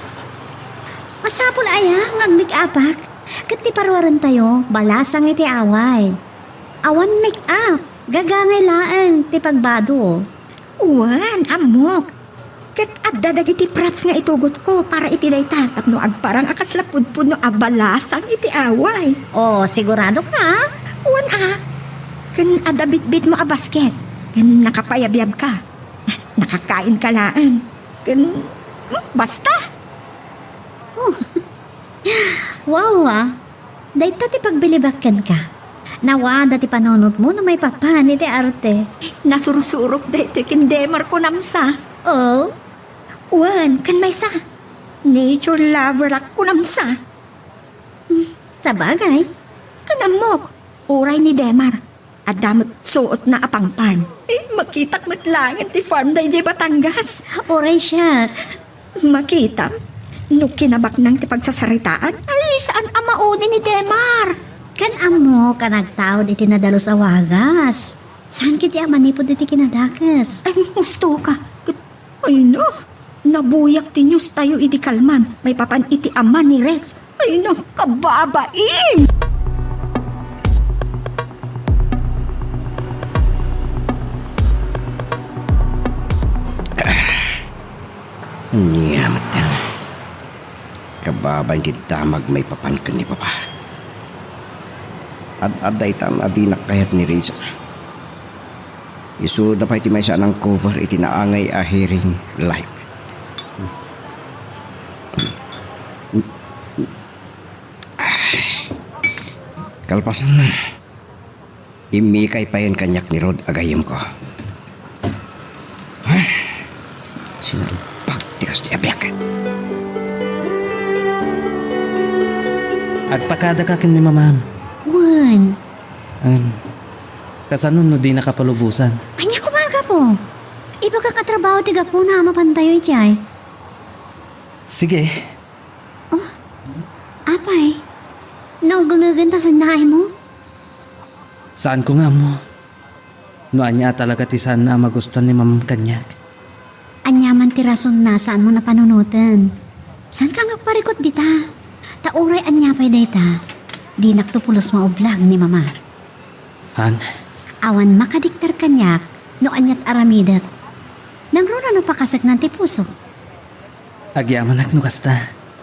masapul aya nga agmake-upak? Ket ti paruarentayo, balasang iti away. Awan make-up, gagangay laeng ti pagbado. Wen, ammok. Ket adda dagiti props nga itugotko para iti dayta tapno agparang a kasla pudpudno a balasang iti away. O, sigurado ka? Wen a. Ken adda bitbitmo a basket. Ken nakapayabyab ka. Nakakain ka laeng. Ken, hmm, basta. Oh. Wow, ah. Dayta ti pagbilibak kenka. Nawada ti panunotmo no maipapan iti arte. Nasursurok daytoy ken Demar, kunam sa. Oh? Wen, ken maysa. Nature lover ak, kunam sa. Hmm, sabagay. Ken ammok, uray ni Demar. Adda met suotna a pang-farm. Eh, makitak met laengen ti farm daydiay Batangas. Uray siak. Makitam? No kinabaknang ti pagsasaritaan, ay, saan a maudi ni Demar. Ken ammok a nagtaud iti nadalus a wagas. Saan ketdi a manipud iti kinadakes? Ay, husto ka. Ay, no. Nabuyak ti news tayo idi kalman, maipapan iti ama ni Rex. Ay, no, kababain! Ania met, kababain ti damag maipapan ken ni Papa. Ad-adda itan a dinak kayat ni Rachel. Isuda pay ti maysa a nang-cover iti naangay a hearing live. Kalpasanna, immikay payen kaniak ni Rod a gayyemko. Ay, sinalbag ti kastoy a biag. Agpakadaka ken ni Mamam. Wen. Em, kasano no dinaka palubosan? Ania koma a gapu? Ibagak a trabaho ti gapuna a mapantayo idiay. Sige. Oh, apay, naugulegen ta sen naaymo? Saanko nga ammo no ania a talaga ti saanna a magustuan ni Mamam kaniak. Ania man ti rasonna saanmo napanunoten. Saanka nga agparikut dita? Ta uray ania pay dayta, dinakto pulos maublag ni Mama. Han? Awan makadiktar kaniak no aniat aramidek. Nangruna no pakaseknan ti pusok. Agyamanak no kasta.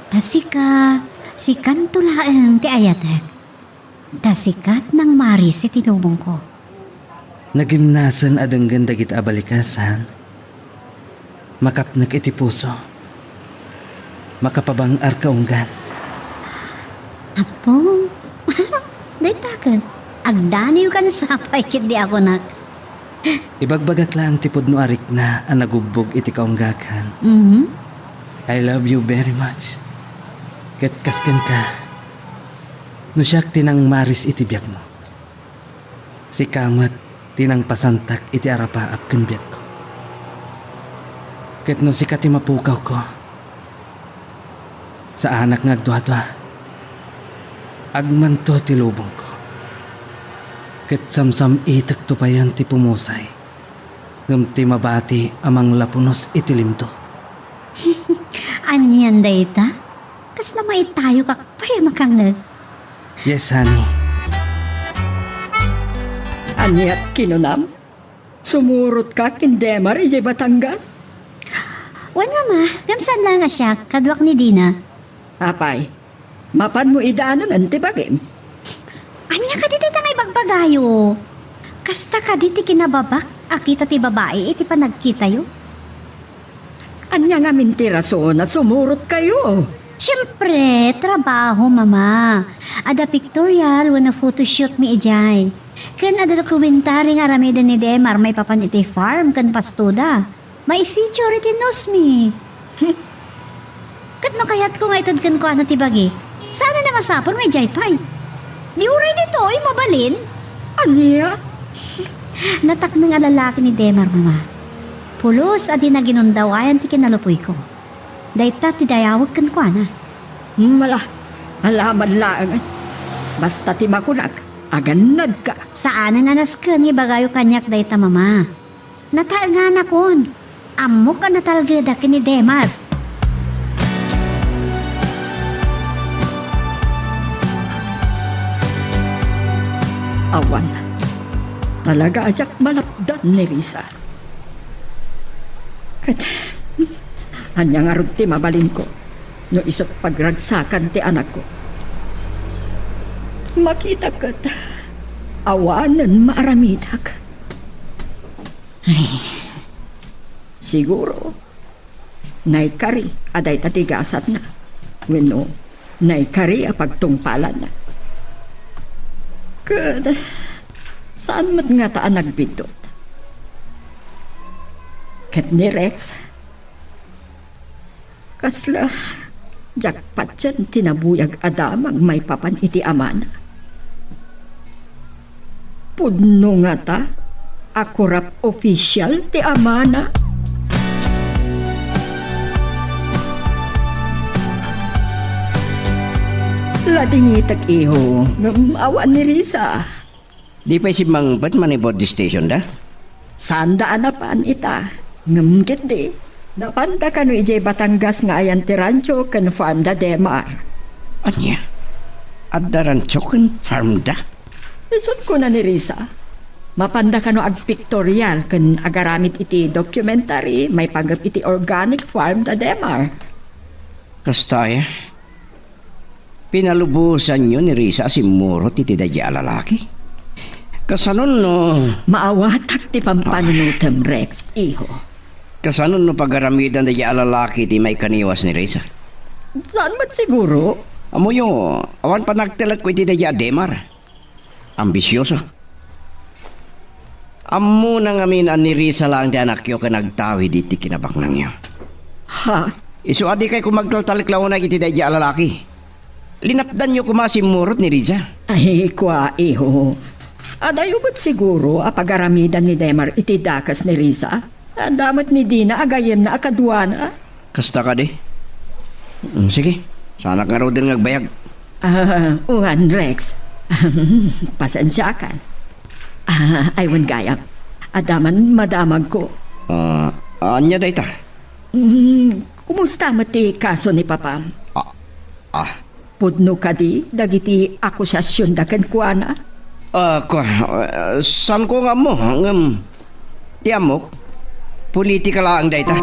Ta sika, sikanto laeng ti ayatek. Ta sika ti nangmaris iti lubongko. Nagimnasen a denggen dagita a balikas, han? Makapnek iti puso. Makapabang-ar kaunggan. Apo, dayta ket agdaniw kan sapay ketdi a kunak. Ibagbagak laeng ti pudno a rikna a nagubbog iti kaunggakan. Mhm. I love you very much. Ket kas kenka, no siak ti nangmaris iti biagmo, sika met ti nangpasantak iti arapaap ken biagko. Ket no sika ti mapukawko, saanak nga agduadua. Agmanto ti lubongko. Ket samsam-itekto payen ti pumusay, ngem ti mabati a manglapunos iti limto. Anian dayta? Kasla maitayokak pay a makangngeg. Yes, honey. Aniat kinunam? Sumurotka ken Demar idiay Batangas? Wen, Mama, ngem saan laeng a siak, kaduak ni Dina. Apay, mapanmo idanonen ti bagim? Ania kadi dayta nga ibagbagayo? Kasta kadi ti kinababak a kita ti babai iti panagkitayo? Ania ngamin ti rason a sumurotkayo? Siempre, trabaho, Mama. Adda pictorial wenno photoshoot mi idiay. Ken adda dokumentary nga aramiden ni Demar maipapan iti farm ken pastoda. Mai-feature iti newsmi. Ket no kayatko nga ited kenkuana ti bagi, saan a masapul nga idiay pay. Di uray ditoy, mabalin? Ania? Natakneng a lalaki ni Demar, Mama. Pulos a di naginundawayan ti kinalupuyko. Dayta ti dayawek kenkuana. Mala, alaman laeng. Basta ti makunak, agannadka. Saanen a nasken nga ibagayo kaniak dayta, Mama. Nataenganakon. Ammok a natalgedak ken ni Demar. Awan. Talaga a diak malapdan ni Risa. Ket, ania ngarud ti mabalinko no isu pagragsakan ti anakko? Makita ket awanen maaramidak. Ay, siguro, naikari a dayta ti gasatna. Wenno, naikari a pagtungpalanna. Ket, saan met ngata a nagbiddut? Ket ni Rex, kasla diak patien ti nabuyag a damag maipapan iti amana. Pudno ngata a korap official ti amana. Ladingitek, iho, ngem awan ni Risa. Di pay simmangpet manipud ti station da? Saanda a napan ita. Ngem ketdi, napanda kano idiay Batangas nga ayan ti rancho ken farm da Demar. Ania? Adda rancho ken farm da? Isut' kuna ni Risa, mapanda kano agpictorial ken agaramid iti documentary maipanggep iti organic farm da Demar. Kasta aya? Pinalubosanyo ni Risa a simmurot iti daydiay a lalaki? Kasanon no... Maawatak ti pampanunotem, Rex, iho. Kasanon no pagaramidan daydiay a lalaki ti maikaniwas ni Risa? Saan met siguro? Ammoyo, awan panagtalekko iti daydiay a Demar. Ambisioso. Ammona ngamin a ni Risa laeng ti anakyo ken agtawid iti kinabaknangyo. Ha? Isu a dikay koma agtaltalek la unay iti daydiay a lalaki. Linapdanyo koma a simmurot ni Risa. Ay, kua, iho. Adayo met siguro a pagaramidan ni Demar iti dakes ni Risa? Adda met ni dina a gayyemna a kaduana. Kasta kadi? Mm, sige, saanak ngaruden nga agbayag. Ah, wen, Rex. Pasensiakan. Ah, ay, wen gayam. Adda man madamagko. Ah, ania dayta? Mm, kumusta met ti kaso ni Papam? Ah, ah, Pudno kadi dagiti akusasionda kenkuana? Ah, kua, ah, saanko nga ammo, ngem ti ammok, politika laeng dayta.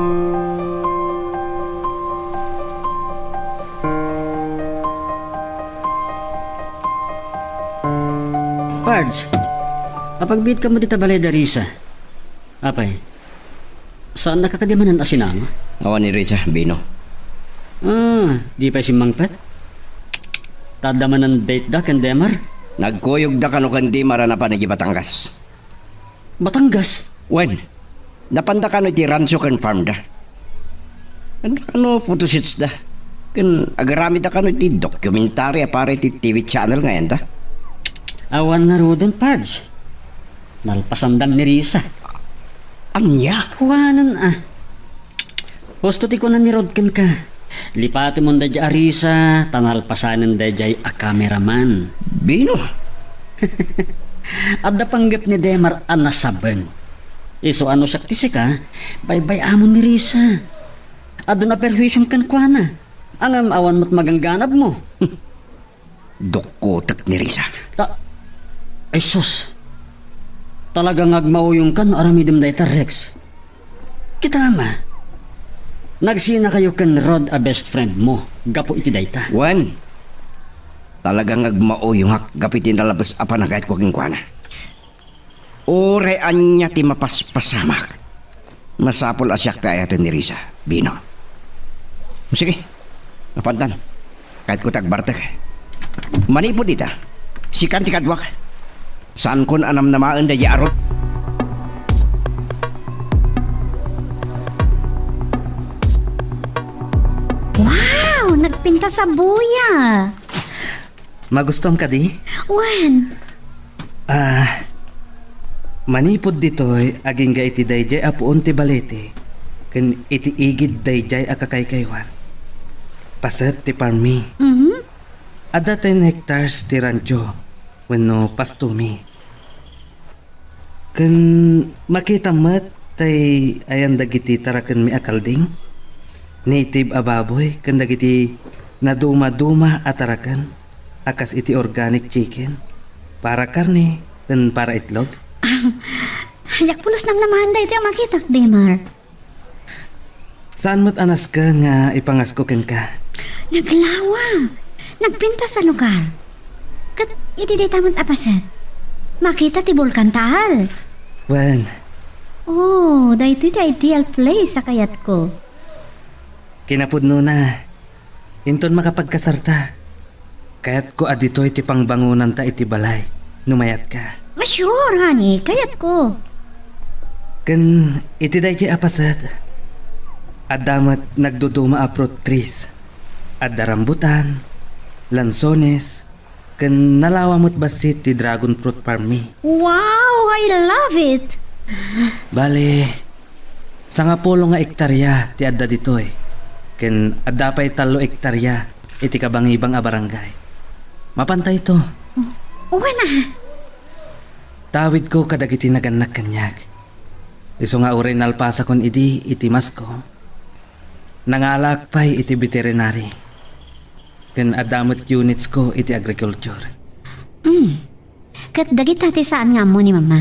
Pards, apagbiitka met ita balay da Risa. Apay, saannaka kadi manen a sinango? Awan ni Risa, Bino. Ah, di pay simmangpet? Ta adda manen date da ken Demar? Nagkuyogda kano ken Demar a napan idiay Batangas. Batangas? Wen, napanda kano iti rancho ken farm da. Adda kano photoshoots da. Ken agaramidda kano iti documentary a para iti T V channel nga ayan da. Awan ngaruden, Pards. Nalpasandan ni Risa. Ania? Kuanen a. Husto ti kuna ni Rod kenka. Lipatemon daydiay a Risa, ta nalpasanen daydiay a cameraman. Bino? Adda panggep ni Demar a nasaben. Isu a no siak ti sika, baybay-amon ni Risa. Adun a perhuisiom kenkuana. Ngem awan met magangganabmo. Dukkotek ni Risa. Ta-, ay sus. Talaga nga agmauyongka no aramidem dayta, Rex. Kitam a, nagsinakayo ken Rod a best friend mo gapu iti dayta. Wen, talaga nga agmauyongak gapu iti nalabes a panagayatko kenkuana. Uray ania ti mapaspasamak, masapul a siak ti ayaten ni Risa, Bino. Sige, mapantan. Kayatko ti agbartek. Manipud ita, sikan ti kaduak. Saankon a namnamaen daydiay a Rod. Inka sabuya. Magustom kadi? Wen. Ah, manipud ditoy, agingga iti daydiay a puon ti balete, ken iti igid daydiay a kakaykaywan. Paset ti farmmi. Mhm. Adda ten hectares ti rancho wenno pastomi. Ken makitam met tay ayan dagiti tarakenmi a kalding, native a baboy, ken dagiti nadumaduma a taraken a kas iti organic chicken, para karne, ken para itlog. Diak pulos nanglamaan daytoy a makitak, Demar. Saan met a nasken nga ipangasko kenka? Naglawa. Nagpintas a lugar. Ket iti dayta met a paset, makita ti Bulkan Taal. Wen. Oh, daytoy ti ideal place a kayatko. Kinapudnona, inton makapagkasarta, kayatko a ditoy ti pangbangonanta iti balay, no mayatka. Ah, sure, honey. Kayatko. Ken iti daydiay a paset, adda met nagduduma a fruit trees. Adda rambutan, lansones, ken nalawa met bassit ti dragon fruit farmmi. Wow, I love it! Bale, sangapulo nga ektarya ti adda ditoy, ken adda pay tallo ektarya iti kabangibang a barangay. Mapantayto. Wen a. Tawidko kadagiti nagannak kaniak. Isu nga uray nalpasakon idi iti masko, nangalaak pay iti veterinary. Ken adda met unitsko iti agriculture. Mm. Ket dagita ti saan nga ammo ni Mama.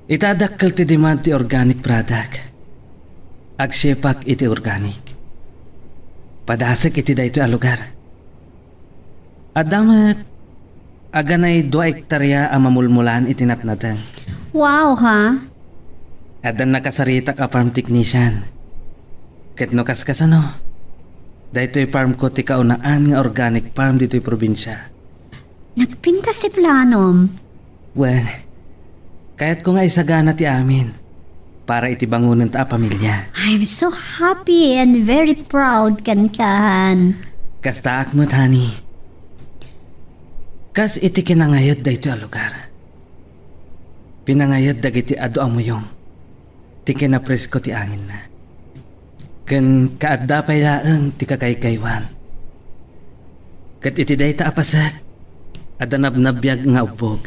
Ita dakkel ti demand ti organic product. Agsiepak iti organic. Padasek iti daytoy a lugar. Adda met aganay dua ektarya a mamulmulaan iti natnateng. Wow, ha? Adda nakasaritak a farm technician. Ket no kaskasano, daytoy farmko ti kaunaan nga organic farm ditoy probinsia. Nagpintas ti planom. Wen, kayatko nga isagana ti amin para iti bangonenta a pamilia. I'm so happy and very proud kenka, Han. Kastaak met, honey. Kas iti kinangayad daytoy a lugar, pinangayad dagiti adu a muyong ti kinapresko ti anginna. Ken kaadda pay laeng ti kakaykaywan. Ket iti dayta a paset, adda nabnabiag nga ubbog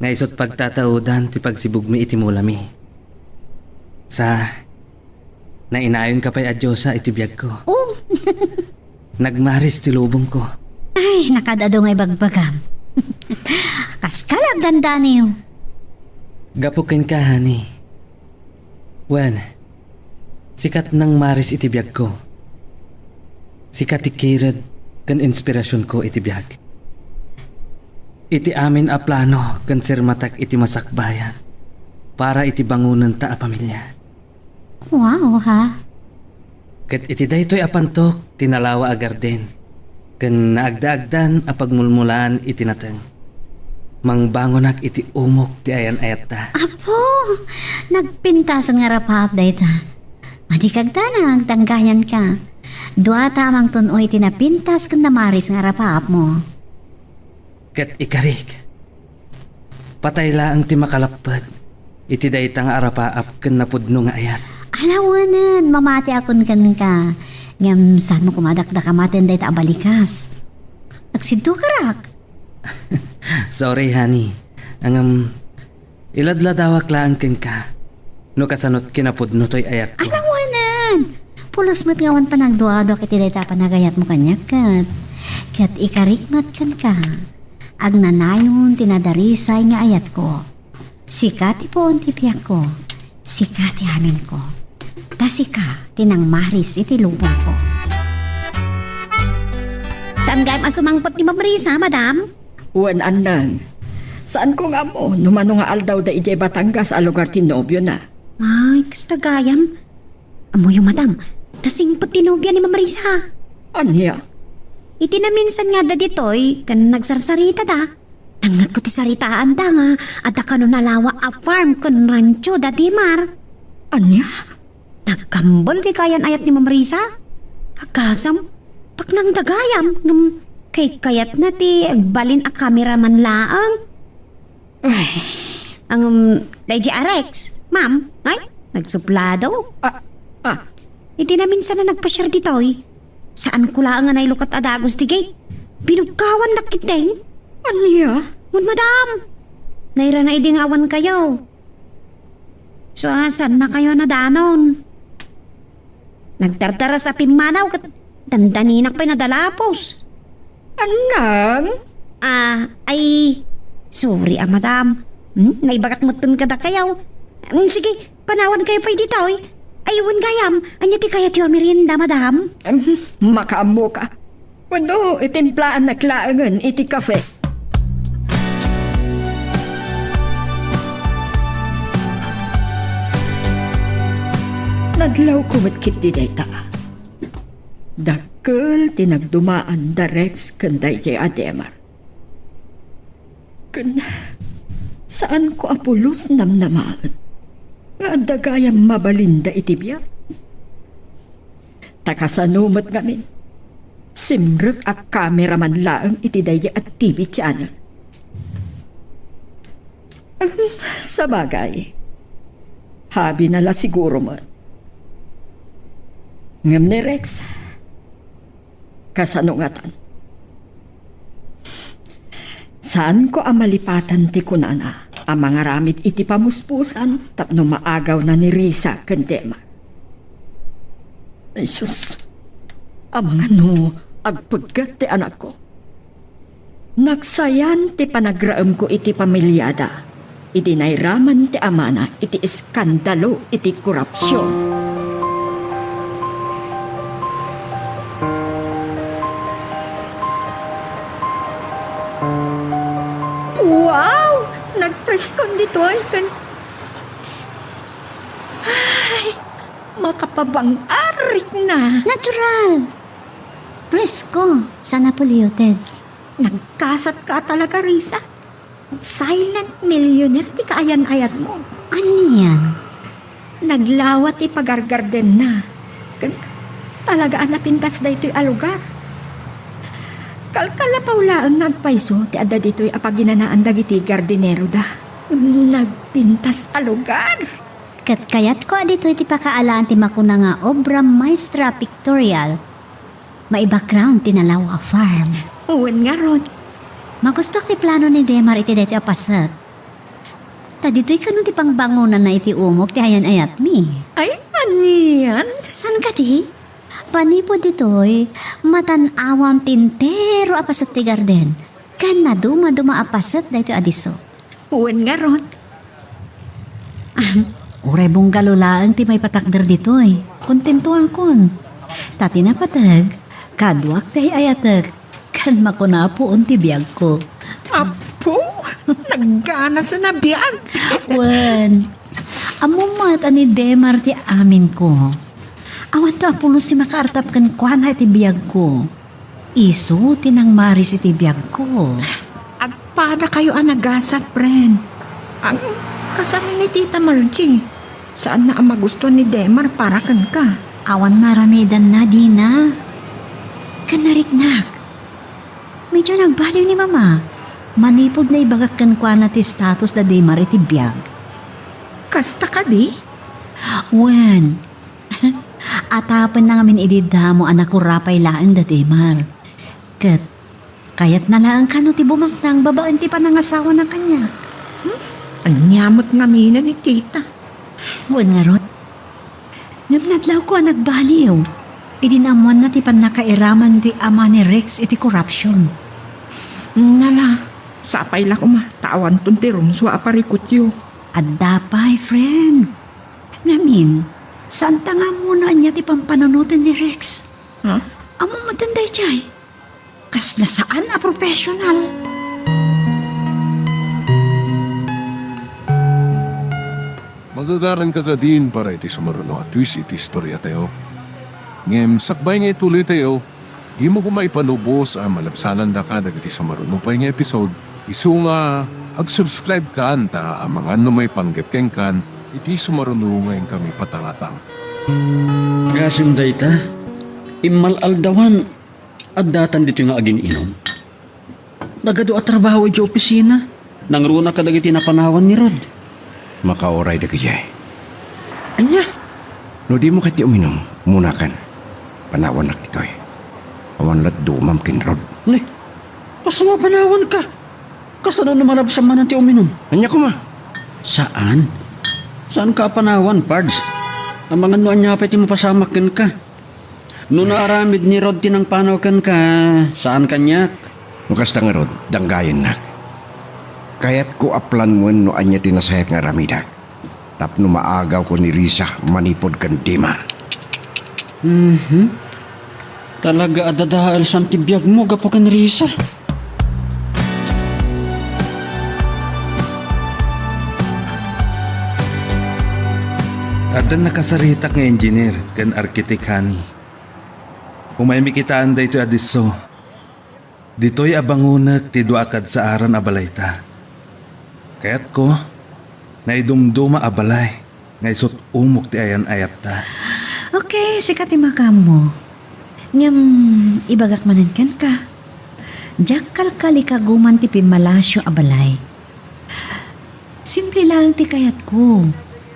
nga isut' pagtataudan ti pagsibugmi iti mulami. Sa, nainayonka pay a diosa iti biagko. Oh! Nagmaris ti lubongko. Ay, nakaad-adu nga ibagbagam. Kaska la agdandaniw. Gapu kenka, honey. Wen, sika ti nangmaris iti biagko. Sika ti kired ken inspirasionko iti biag. Iti amin a plano ken sirmatak iti masakbayan para iti bangonenta a pamilia. Wow, ha? Ket iti daytoy a pantok ti nalawa a garden ken naagdaagdan a pagmulmulaan iti nateng, mangbangonak iti umok ti ayan-ayatta. Apo, nagpintasen nga rapaap dayta. Madi kagdanag, danggayanka. Duata a mangtun-oy ti napintas ken namaris nga rapaapmo. Ket ikarik, patay laeng ti makalapped iti dayta nga arapaap ken napudno nga ayat. Alawenen, mamatiakon kenka. Ngem saanmo koma a dakdakamaten dayta a balikas. Agsiddukarak. Sorry, honey. Ngem, iladladawak laeng kenka no kasano ti kinapudno toy ayatko. Alawenen! Pulos met nga awan panagduaduak iti dayta a panagayatmo kaniak ket, ket ikarik met kenka. Agnanayon ti nadarisay nga ayatko. Sika ti puon ti biagko. Sika ti aminko. Ta sika ti nangmaris iti lubongko. Saan gayam a sumangpet ni Ma'am Risa, madam? Wen, annang. Saanko nga ammo no mano nga aldaw da idiay Batangas a lugar ti nobiona. Ay, kasta gayam. Ammoyo, madam, ta singpet ti nobia ni Ma'am Risa. Ania? Iti naminsan nga adda ditoy, ken nagsarsaritada, nangngegko ti saritaanda nga adda kano nalawa a farm ken rancho da Dimar. Ania? Nagkambel ti kayan-ayat ni Ma'am Risa. Agasam, paknang dagayam, ngem kaykayatna ti agbalin a kameraman laeng. Ay. Ngem, daydi a Rex, ma'am, ay, nagsuplado. Ah, ah. Iti naminsan a nagpasiar ditoy, saanko laeng a nailukat a dagus ti gate. Binugkawannak ketdin. Ania? Ngem, madam, nairana idi nga awankayo. So, a, saannakayo a nadanon? Nagdardaras a pimmanaw ket dandaninak pay nadalapos. Annang? Ah, ay, sorry, a, madam. Hmm, naibagak metten kadakayo. Hmm, sige, panawankayo pay ditoy. Ay, wen gayam, ania ti kayatyo a merienda, madam? Em, makaammoka. Wenno, itimplaan laengen iti kafe. Nadlawko met ketdi dayta. Dakkel ti nagdumaan da Rex ken daydiay a Demar. Ken saanko a pulos namnamaen nga adda gayam mabalinda iti biag. Ta kasano met ngamin, simrek a kameraman laeng iti daydiay a T V channel. Ahem, sabagay, habina la siguro met. Ngem ni Rex, kasano ngatan? Saanko a malipatan ti kunana a mangaramid iti pamuspusan tapno maagawna ni Risa ken Demar. Ay sus, amangan no agpegget ti anakko. Nagsayan ti panagraemko iti pamiliada idi nairaman ti amana iti iskandalo iti korupsion. Wow! Nagpreskon ditoy ken, ay, makapabang-arik na. Natural! Presko, sana polluted. Nagkasatka talaga, Risa. Silent millionaire ti kaayan-ayatmo. Anian? Naglawa ti pagargardenna. Ken talaga a napintas daytoy a lugar. Kalkalapaw laeng nga agpayso ti adda ditoy a paginanaan dagiti gardineroda. Nagpintas a lugar. Ket kayatko a ditoy ti pakaalaan ti makuna nga obra maestra pictorial. Mai-background ti nalawa a farm. Wen ngarud. Magustuak ti plano ni Demar iti daytoy a paset. Ta ditoy kano ti pangbangonanna iti umok ti ayan-ayatmi. Ay, anian? Saan kadi? Manipud ditoy, matan-awam ti entero a paset ti garden, ken nadumaduma a paset daytoy a disso. Wen ngarud. Ahem, uray bungalo laeng ti maipatakder ditoy. Kontentoakon. Ta ti napateg, kaduak ti ay-ayatek, ken makuna a puon ti biagko. Apo, nagganasen a biag. Wen, ammom met a ni Demar ti aminko. Awanto a pulos ti makaartap kenkuana iti biagko. Isu ti nangmaris iti biagko. Agpadakayo a nagasat, friend. Ang kasano ni Tita Margie? Saanna a magusto ni Demar para kenka? Awan maaramidanna, Dina. Ken nariknak. Medyo nagbaliw ni Mama. Manipud naibagak kenkuana ti status da Demar iti biag. Kasta kadi? Wen, atapenna ngamin idi damo a nakurapay laeng da Demar. Ket kayatna laeng kano ti bumangtang babaen ti panangasawana kaniak. Hmm? Ania met ngamin ni Tita? Wen ngarud. Ngem nadlawko a nagbaliw idi naammoanna ti pannakairaman ti ama ni Rex iti korupsion. Nala, sapay la koma, ta awanton ti rumsua a parikutyo. Adda pay, friend. Ngamin, saanta nga ammo no ania ti pampanunoten ni Rex. Ha? Ammo met daydiay. Kasla saan a professional. Magagaranka kadin para iti sumaruno a twist iti istoriatayo. Ngem sakbay nga ituloytayo, dimo koma ipanubos a malabsanandaka dagiti sumaruno pay nga episode. Isu nga, ag-subscribe kan ta amangan no maipanggep kenkan iti sumaruno nga inkami patangatang. Agasem dayta, Immal-aldawan, addatan ditoy nga agin-inum. Nagadu a trabaho idiay opisina. Nangruna kadagiti napanawan ni Rod. Makauray dagiti. Ania? No dimo ket ti uminum, munakan. Panawannak ditoy. Awan lat dumam ken Rod. Ne, kasano a panawanka? Kasano no malabsam manen ti uminum? Ania koma? Saan? Saanka a panawan, Pards? Amangan no ania pay ti mapasamak kenka. No naaramid ni Rod ti nangpanaw kenka, saan kaniak? No kasta ngarud, danggayennak. Kayatko a planmoen no ania ti nasayaat nga aramidak tapno maagawko ni Risa manipud ken Dima. Mhm. Talaga a dadaelsan ti biagmo gapu ken Risa. Addan nakasaritak nga engineer ken arkitek, honey. Umaymi kitaen daytoy a disso. Ditoy a bangonek ti dua a kadsaaran a balayta. Kayatko, naidumduma a balay nga isu umok ti ayan-ayatta. Okay, sika ti makaammo. Ngem, ibagak manen kenka, diak kalkalikaguman ti pimmalasio a balay. Simple laeng ti kayatko.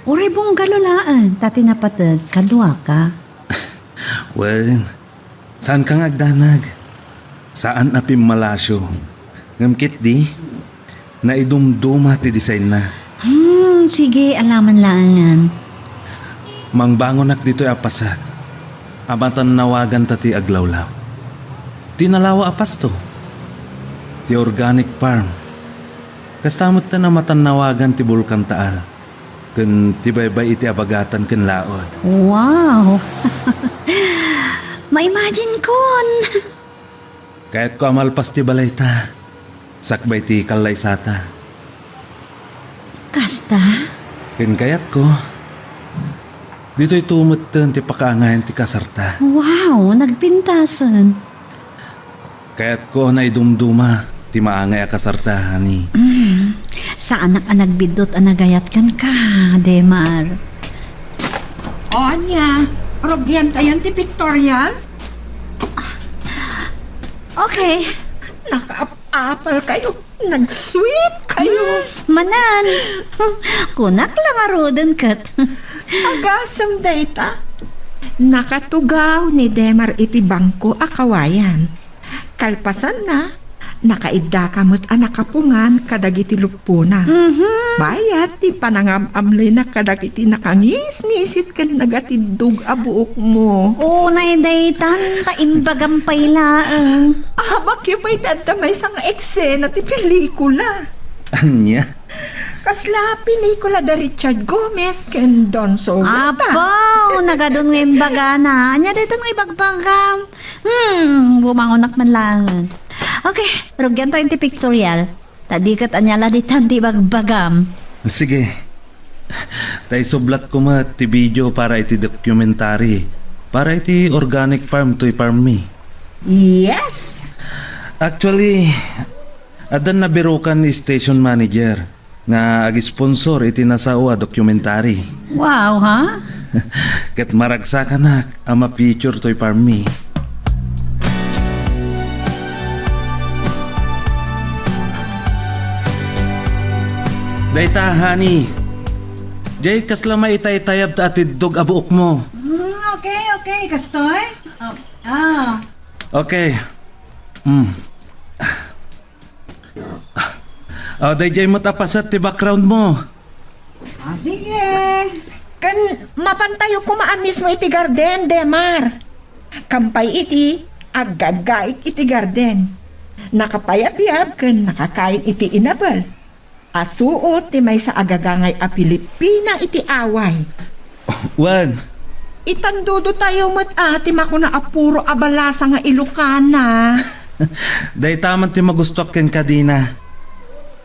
Uray bungalo laeng ta ti napateg kaduaka. Wen, saanka nga agdanag. Saan a pimmalasio. Ngem ketdi, naidumduma ti designna. Hmm, sige, alaman laengen. Mangbangonak ditoy a paset a matannawaganta ti aglawlaw. Ti nalawa a pasto. Ti organic farm. Kasta met a matannawagan ti Bulkan Taal ken ti baybay iti abagatan ken laud. Wow! Ma-imagine kon! Kayatko a malpas ti balayta, sakbay ti kallaysata. Kasta? Ken kayatko, ditoy tumetten ti pakaangayan ti kasarta. Wow! Nagpintasen. Kayatko a naidumduma ti maangay a kasarta, honey. Mm. Saanak a nagbiddut a nagayat kenka, Demar. O, ania? Rugiantayon ti pictorial? Okay. Nakaap-apal kayo. Nag-sweet kayo. Manan. Kunak la ngaruden ket. Agasem dayta. Nakatugaw ni Demar iti bangko a kawayan. Kalpasanna, nakaiddaka met a nakapungan kadagiti luppona. Mhm. Bayat ti panangam-amlena kadagiti nakangisngisit ken nagatiddog a buokmo. Unay daytan, ta imbagam pay laeng. Abakyo pay ti adda maysa nga eksena ti pelikula. Ania? Kasla pelikula da Richard Gomez ken Don Soriata. Apo, nagadun nga imbagana. Ania daytan nga ibagbagam? Hmm, bumangonak man laeng. Okay, rugiantayon ti pictorial. Ta di ket ania la daytan ti ibagbagam. Sige. Ta isublatko met ti video para iti documentary. Para iti organic farm toy farm mi. Yes! Actually, addan nabirukan ni station manager nga ag-sponsor iti nasao a documentary. Wow, ha? Ket maragsakanak a ma-feature toy farm mi. Dayta, honey. Jay, kasla maitaytayab ta atiddog a buokmo. Mm, okay, okay. Kastoy? Oh, ah. Okay. Mm. Ah, dayjay met a paset ti background mo. Ah, sige. Ken mapantayo koma a mismo iti garden, Demar. Kampay iti aggaggaik iti garden. Nakapayabyab ken nakakain iti inabel. Asuot ti maysa a gagangay a Pilipina iti away. Wen. Itandudo tayo met a ti makuna a puro abalasa nga Ilokana. Dayta man ti magustuak kenka, Dina.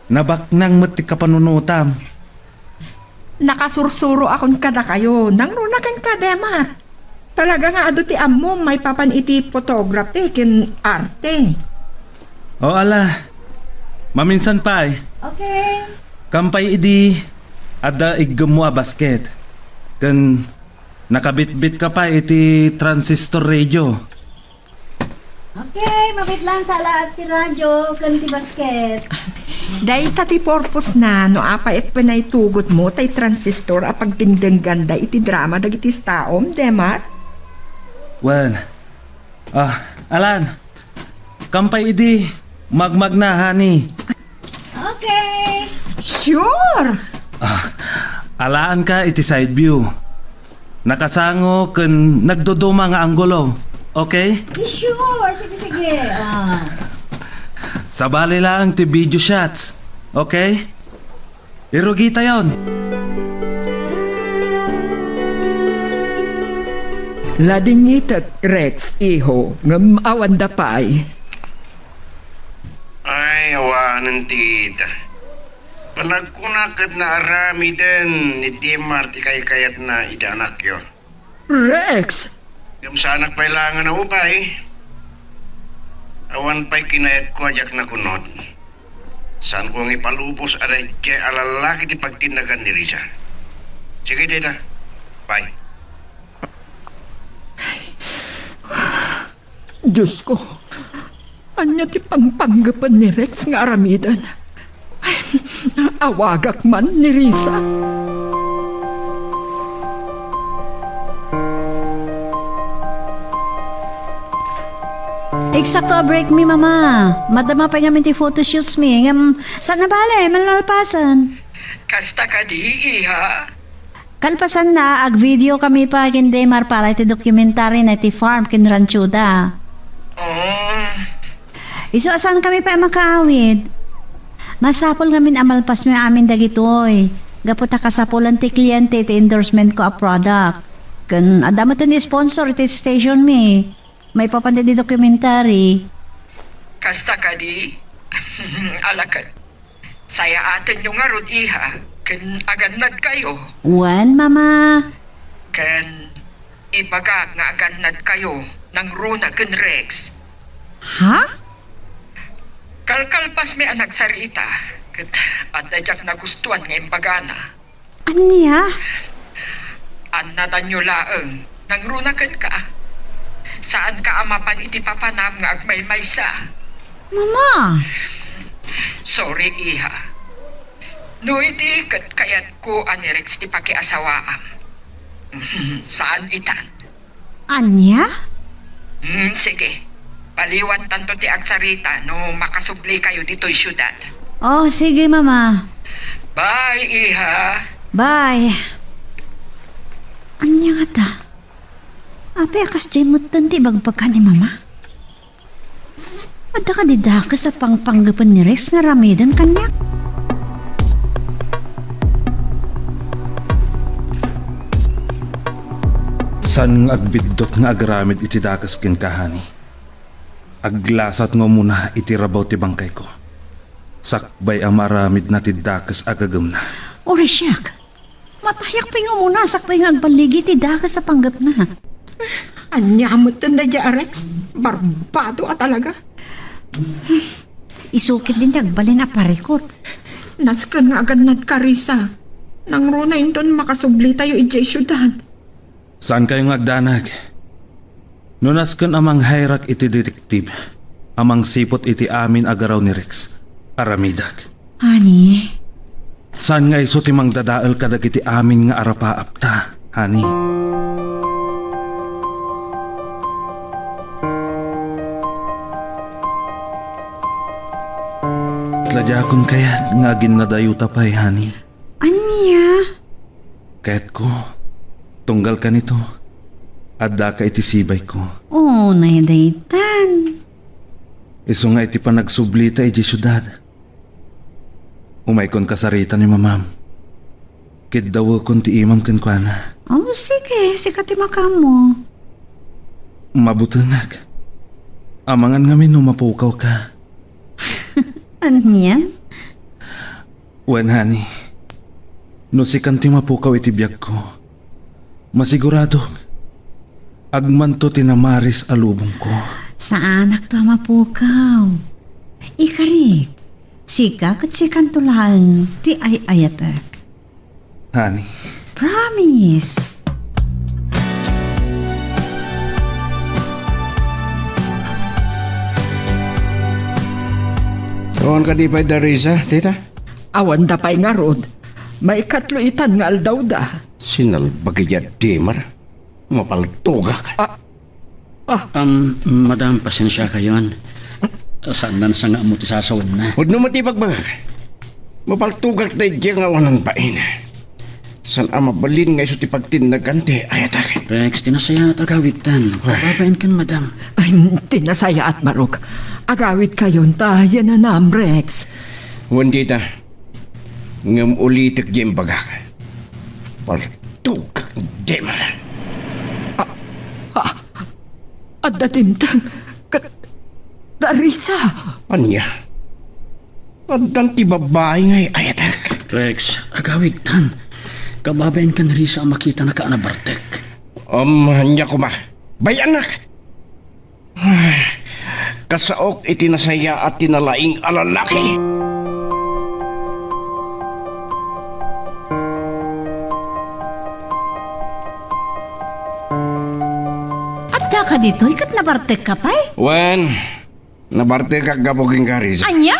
Nabaknang met ti kapanunotam. Nakasursuro akon kadakayo. Nangruna kenka, Demar. Talaga nga adu ti ammom maipapan iti photography ken arte. O, ala. Maminsan pay. Okay. Kampay idi, adda iggemmo a basket. Ken nakabitbit ka pay iti transistor radio. Okay, mabit lang ta alaat ti radio ken ti basket. Dayta ti purpose na no apay eppenay tugot mo tay transistor a pagdengdenggan da iti drama dagiti istaom, Demar? Wen. Ah, Alan. Kampay idi. Magmagna, honey. Okay. Sure. Ah, alaanka iti side view. Nakasango ken nagduduma nga anggulo. Okay? Sure. Sige, sige. Ah. Sabali laeng ti video shots. Okay? Irugitayon. Ladingitek, Rex, iho, ngem awanda pay. Ay, awanen ti ita. Panagkuna ket naaramiden ni Demar ti kaykayatna iti anakyo. Rex! Ngem saanak pay laeng a naupay. Awan pay kinayatko a diak nakunod. Saanko nga ipalubos a daydiay a lallaki ti pagtinnagan ni Risa. Sige, dayta. Bye. Diosko, ania ti pangpanggepen ni Rex nga aramiden? Ay, awagak man ni Risa. Eksakto a break mi, Mama. Madama pay ngamin ti photoshoots mi. Ngem, saan a bale, malmalpasen. Kasta kadi, iha? Kalpasanna, agvideokami pay ken Demar para iti dokumentarina iti farm ken ranchoda. Oh. Isu a saankami pay a makaawid. Masapul ngamin a malpasmi amin dagitoy. Gapu ta kasapulan ti kliente iti endorsementko a product. Ken adda met ti sponsor iti stationmi. Maipapan iti dokumentari. Kasta kadi? Alaket. Sayaatenyo ngarud, iha, ken agannadkayo. Wen, Mama. Ken ibagak nga agannadkayo nangruna ken Rex. Ha? Kalkalpasmi a nagsarita, ket adda diak nagustuan nga imbagana. Ania? Annatanyo laeng, nangruna kenka. Saanka a mapan iti papanam nga agmaymaysa. Mama! Sorry, iha. No idi ket kayatko a ni Rex ti pakiasawaam. Saan itan. Ania? Hmm, sige. Baliwantanto ti agsarita no makasublikayo ditoy siudad. Oh, sige, Mama. Bye, iha. Bye. Ania ngata? Apay a kasdiay metten ti ibagbaga ni Mama? Adda kadi dakes a pangpanggepen ni Rex nga aramiden kaniak? Saan nga agbiddut nga agaramid iti dakes kenka, honey. Aglasat nga umuna iti rabaw ti bangkayko. Sakbay a maaramidna ti dakes a gagemna. Uray siak! Matayak pay nga umuna sakbay nga agballigi ti dakes a panggepna. Ania metten daydiay a Rex? Barbado a talaga. Isu ketdin ti agbalin a parikut. Nasken nga agannadka, Risa. Nangruna inton makasublitayo idiay siudad. Saankayo nga agdanag. No nasken a manghayrak iti detektibo a mangsiput iti amin a garaw ni Rex, aramidak. Honey? Saan nga isu ti mangdadael kadagiti amin nga arapaapta, honey? Kasla diakon kayat nga aginnadayuta pay, honey. Ania? Kayatko, tunggal kanito, addaka iti sibayko. Oh, nay daytan. Isu nga iti panagsublita idiay siudad, umaykon kasarita ni mamam. Kiddawekon ti imam kenkuana. Oh, sige, sika ti makaammo. Mabutengak. Amangan ngamin no mapukawka. Ania? Wen, honey, no sikan ti mapukaw iti biagko, masiguradok, agmanto ti namaris a lubongko. Saanakto a mapukaw. Ikari, sika ket sikanto laeng ti ay-ayatek. Honey. Promise. Awan kadi pay da Risa, tita? Awan da pay ngarud. Maikatlo itan nga aldawda. Sinalbag idiay Demar. Mapaltugak. Ah, ah. Um, madam, pasensiakayon. Saan na sa nga ammo ti sasawenna. Pudno met ti bagbagak. Mapaltugak daydiay nga awanan bain. Saan a mabalin nga isu ti pagtinnagan ti ayatek. Rex, ti nasayaat agawidtan. Ay. Kababaenkan, madam. Ay, ti nasayaat, Maruk. Agawidkayon ta yananam, Rex. Wen dita. Ngem ulitek diay imbagak. Paltugak, Demar. Ah, ah, adda dimteng ket da Risa. Ania? Addan ti babai nga ay-ayatek. Rex, agawidtan. Kababaenkan ni Risa a makitanaka a nabartek. Um, ania koma? Bay-annak! Ah, kasaok iti nasayaat ti nalaing a lalaki. Adda ka ditoy ket nabartekka pay? Wen, nabartekak gapu ken Risa. Ania?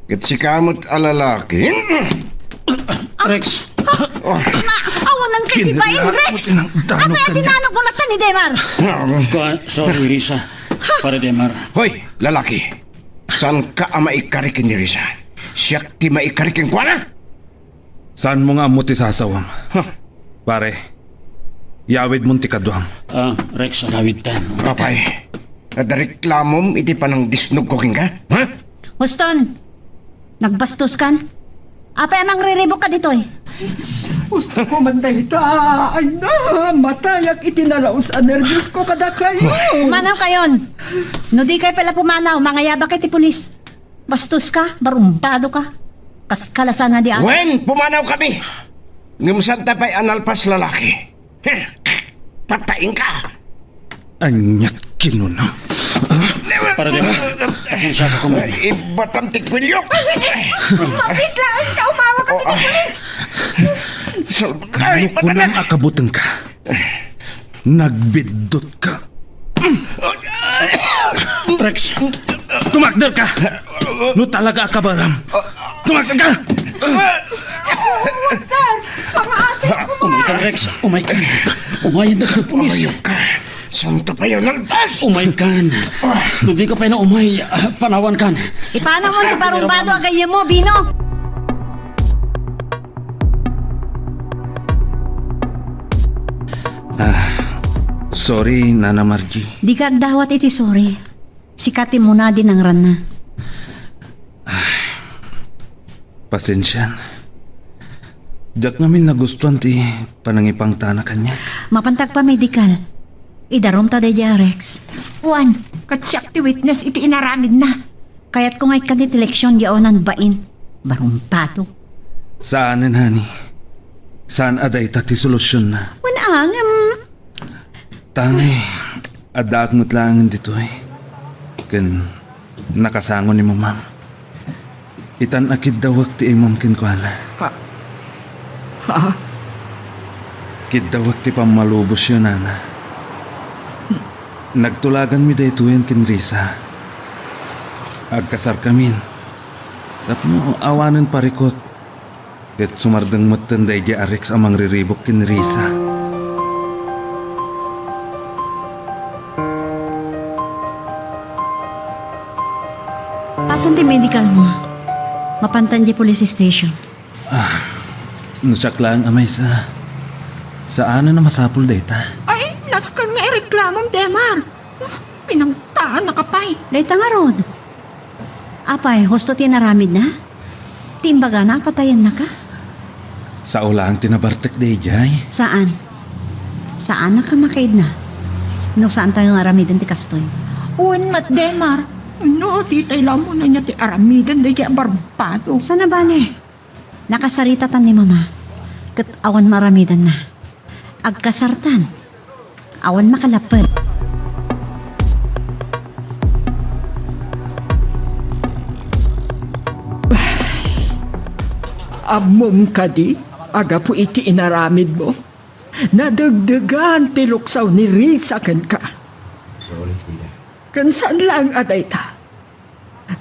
Ket sika met a lalaki. Rex. Oh. Na, awanan kay ti bain, Rex. Kinalaat mo tinangdanog kaniak. Apay a dinanogmo latta ni Demar? Ka-, sorry, Risa. Pare Demar. Hoy, lalaki. Saanka a maikari ken ni Risa? Siak ti maikari kenkuana. Saanmo nga ammo ti sasawem? Huh. Pare, yawidmon ti kaduam. Ah, Rex, agawidtan. Apay, adda reklamom iti panangdisnogko kenka? Ha? Houston, nagbastoskan? Apay a mangriribukka ditoy? Gusto ko man dayta. Ay na, matayak iti nalaus a nerviosko kadakayo. Pumanawkayon. No di kayo pala pumanaw, mangayabak iti pulis. Bastoska, barumbado ka. Kas kalasan na di a- Wen, pumanaw kami. Ngem saan ta pay a nalpas, lalaki. Heh, patayin ka. Aniat kinuna? Pare Demar, pasensiaka koma. Ibatam ti kuelyo. Mabiglaan ka, umawag ka ti pulis. Ay, no kunam a kabutengka. Nagbiddut ka. Rex. Tumakder ka! No talaga a kabaelam. Tumakder ka! Sir, pangaasi ko. Umay kan, Rex. Umay kan. Umayen da ka, pulis. Ayok ka. Saan ta pay a nalpas? Umay kan. No di ka pay na umay, ah, panawan kan. Ipanaw mo ti barumbado a gayyem mo, Bino. Ah, sorry, Nana Margie. Dika agdawat iti sorry. Sika ti umuna idi nangranna. Ah, pasensian. Diak ngamin nagustuan ti panangipangtana kaniak. Mapanta agpamedikal. Idarumta daydiay a Rex. Wen, ket siak ti witness iti inaramidna. Kayatko nga ikkan ti leksion nga awanan bain. Barumbado. Saanen, honey. Saan a dayta ti solutionna? Wen, ngem. Tangay, addaak met laengen ditoy. Ken nakasango ni Mamam. Itan a kiddawek ti imam kenkuana. Ha? Ha? Kiddawek ti pammalubosyo, Nana. Nagtulaganmi daytoyen ken Risa. Agkasarkamin. Tapno awanen parikut. Ket sumardeng metten daydiay a Rex a mangriribuk ken Risa. Pasen ti medical mo. Mapantan di police station. Ah, no siak laeng a maysa, saanen a masapul dayta. Ay, nasken nga ireklamom, Demar. Pinangtaanna ka pay. Dayta ngarud. Apay, husto ti inaramidna? Ti imbagana a patayennaka? Sao laeng ti nabartek daydiay. Saan? Saanak a makaidna. No saantayo nga aramiden ti kastoy. Wen met, Demar. No, ditay la umuna nia ti aramiden daydiay a barbado. Saan a bale? Nakasaritatan ni Mama. Ket awan maaramidanna. Agkasartan. Awan makalapped. Ammom kadi a gapu iti inaramidmo, nadegdegan ti luksaw ni Risa kenka. Ken saan laeng a dayta.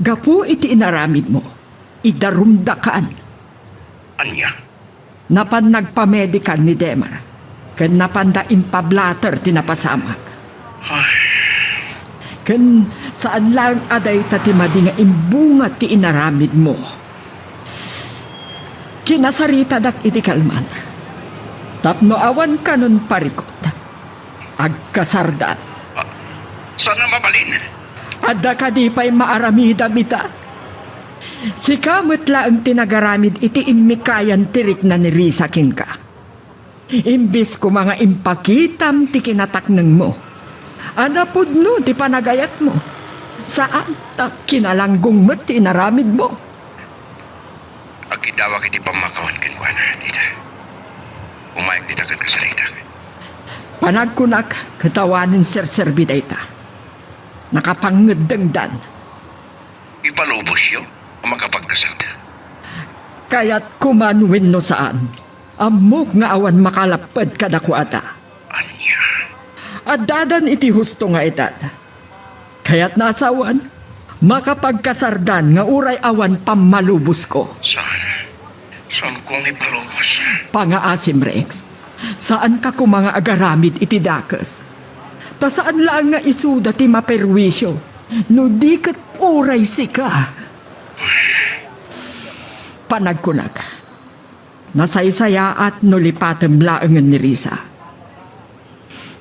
Gapu iti inaramidmo, idarumdakan. Ania? Napan nagpamedical ni Demar, ken napanda impablater ti napasamak. Ay. Ken saan laeng a dayta ti madi nga imbunga ti inaramidmo. Kinasaritadak iti kalman tapno awan kanon parikut. Agkasardan. Ah, saan a mabalin? Adda kadi pay maaramidam ita? Sika met laeng ti nagaramid iti immikayan ti rikna ni Risa kenka. Imbes koma nga impakitam ti kinataknengmo, a napudno ti panagayatmo. Saan ta kinalanggong met ti inaramidmo. Agkiddawak iti pammakawan kenkuana, tita. Umayag dita ket kasaritak. Panagkunak ket awanen serserbi dayta. Nakapangngeddengdan. Ipalubosyo a makapagkasarda. Kayatko man wenno saan, ammok nga awan makalapped kadakuada. Ania? Addadan iti husto nga edad. Kayatna a sawen, makapagkasardan nga uray awan pammalubosko. Saan? Saanko nga ipalubos? Pangaasim, Rex. Saanka koma nga agaramid iti dakes. Ta saan laeng nga isuda ti maperwisyo, no di ket uray sika. Panagkunak, nasaysayaat no lipatem laengen ni Risa.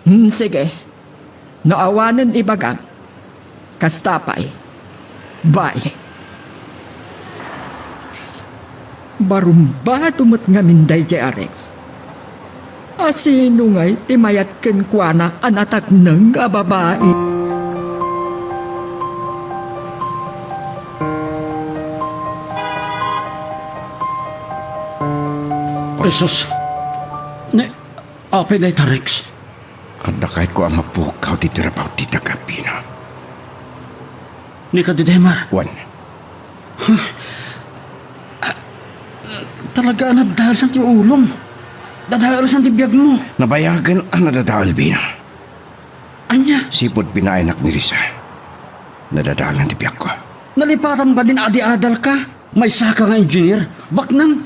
Hmm, sige. No awanen ibagam, kasta pay. Bye. Barumbado met ngamin daydiay a Rex. A sino ngay ti mayat kenkuana a natakneng a babai? Ay, sus. Ne, apay dayta, Rex? Adda kayatko a mapukkaw ti trabaho ti tagapina. Ni kadi Demar? Wen. Huh? Ah, talaga a nadadaelsan ti ulom. Dadaelsan ti biagmo. Nabayagen a nadadael, Bina. Ania? Sipud pinaaynak ni Risa, nadadaelan ti biagko. Nalipatam kadin a adi-adalka? Maysaka nga engineer, baknang.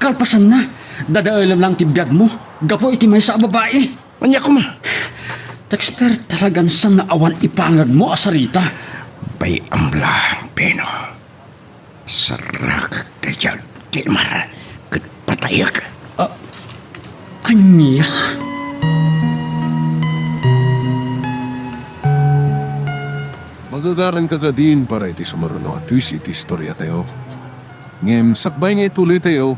Kalpasanna, dadaelem lang ti biagmo gapu iti maysa a babai. Ania koma? Dexter, talagan saan a awan ipangagmo a sarita. Bay-am lang, Beno. Sarrakak daydiay, Demar, ket patayak. Ah, ania? Magagaranka kadin para iti sumaruno a twist iti istoriatayo. Ngem sakbay nga ituloytayo,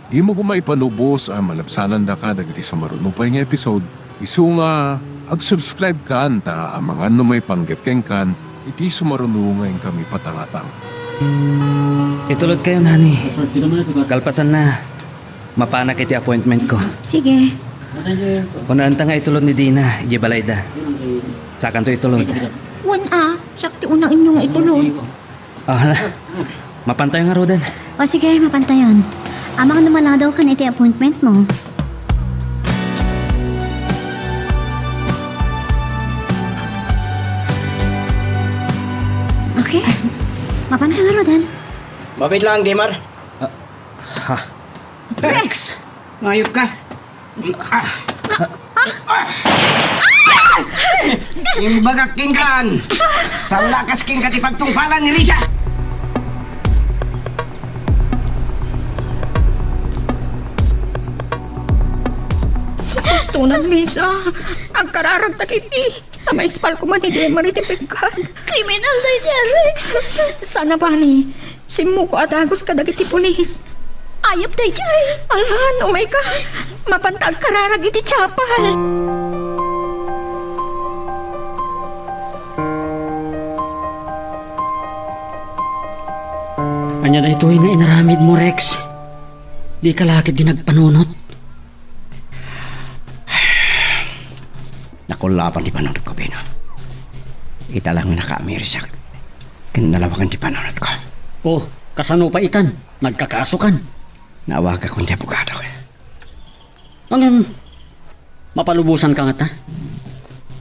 dimo koma ipalubos a malabsanandaka dagiti sumaruno pay nga episode, isu nga ag-subscribe kan ta amangan no maipanggep kenkan iti sumaruno nga inkami patangatang. Itulodkayo, honey. Kalpasanna, mapanak iti appointment ko. Sige. Unaenta nga itulod ni Dina, idiay balayda. Sakanto itulod. Wen a, siak ti unaenyo nga itulod. Ah, hala. Mapantayo ngaruden. O sige, mapantayon. Amangan no maladaw kan iti appointment mo. Okay. Mapantayo ngaruden. Mabiit lang, Demar. Ah, ha? Rex! Mayop ka. Ah. Ah. Imbagak kenkan, saan lakas kenka ti pagtungpalan ni Risa. Gusto na, Lisa. Agkararagtak iti. Maispal koma ni Demar iti pekkat. Kriminal daydiay, Rex. Saan a bali, simmukko a dagus kadagiti pulis. Ayab daydiay. Alan, umay ka. Mapanta agkararag iti chapel. Ania daytoy nga inaramidmo, Rex? Dika la ketdi nagpanunot? Nakullaban ti panunotko, Beno. Ita lang nga nakaamirisak ken nalawagan ti panunotko. Oh, kasano pay itan? Nagkakasokan? Naawagakon ti abogadok. Ngem, mapalubosanka ngata?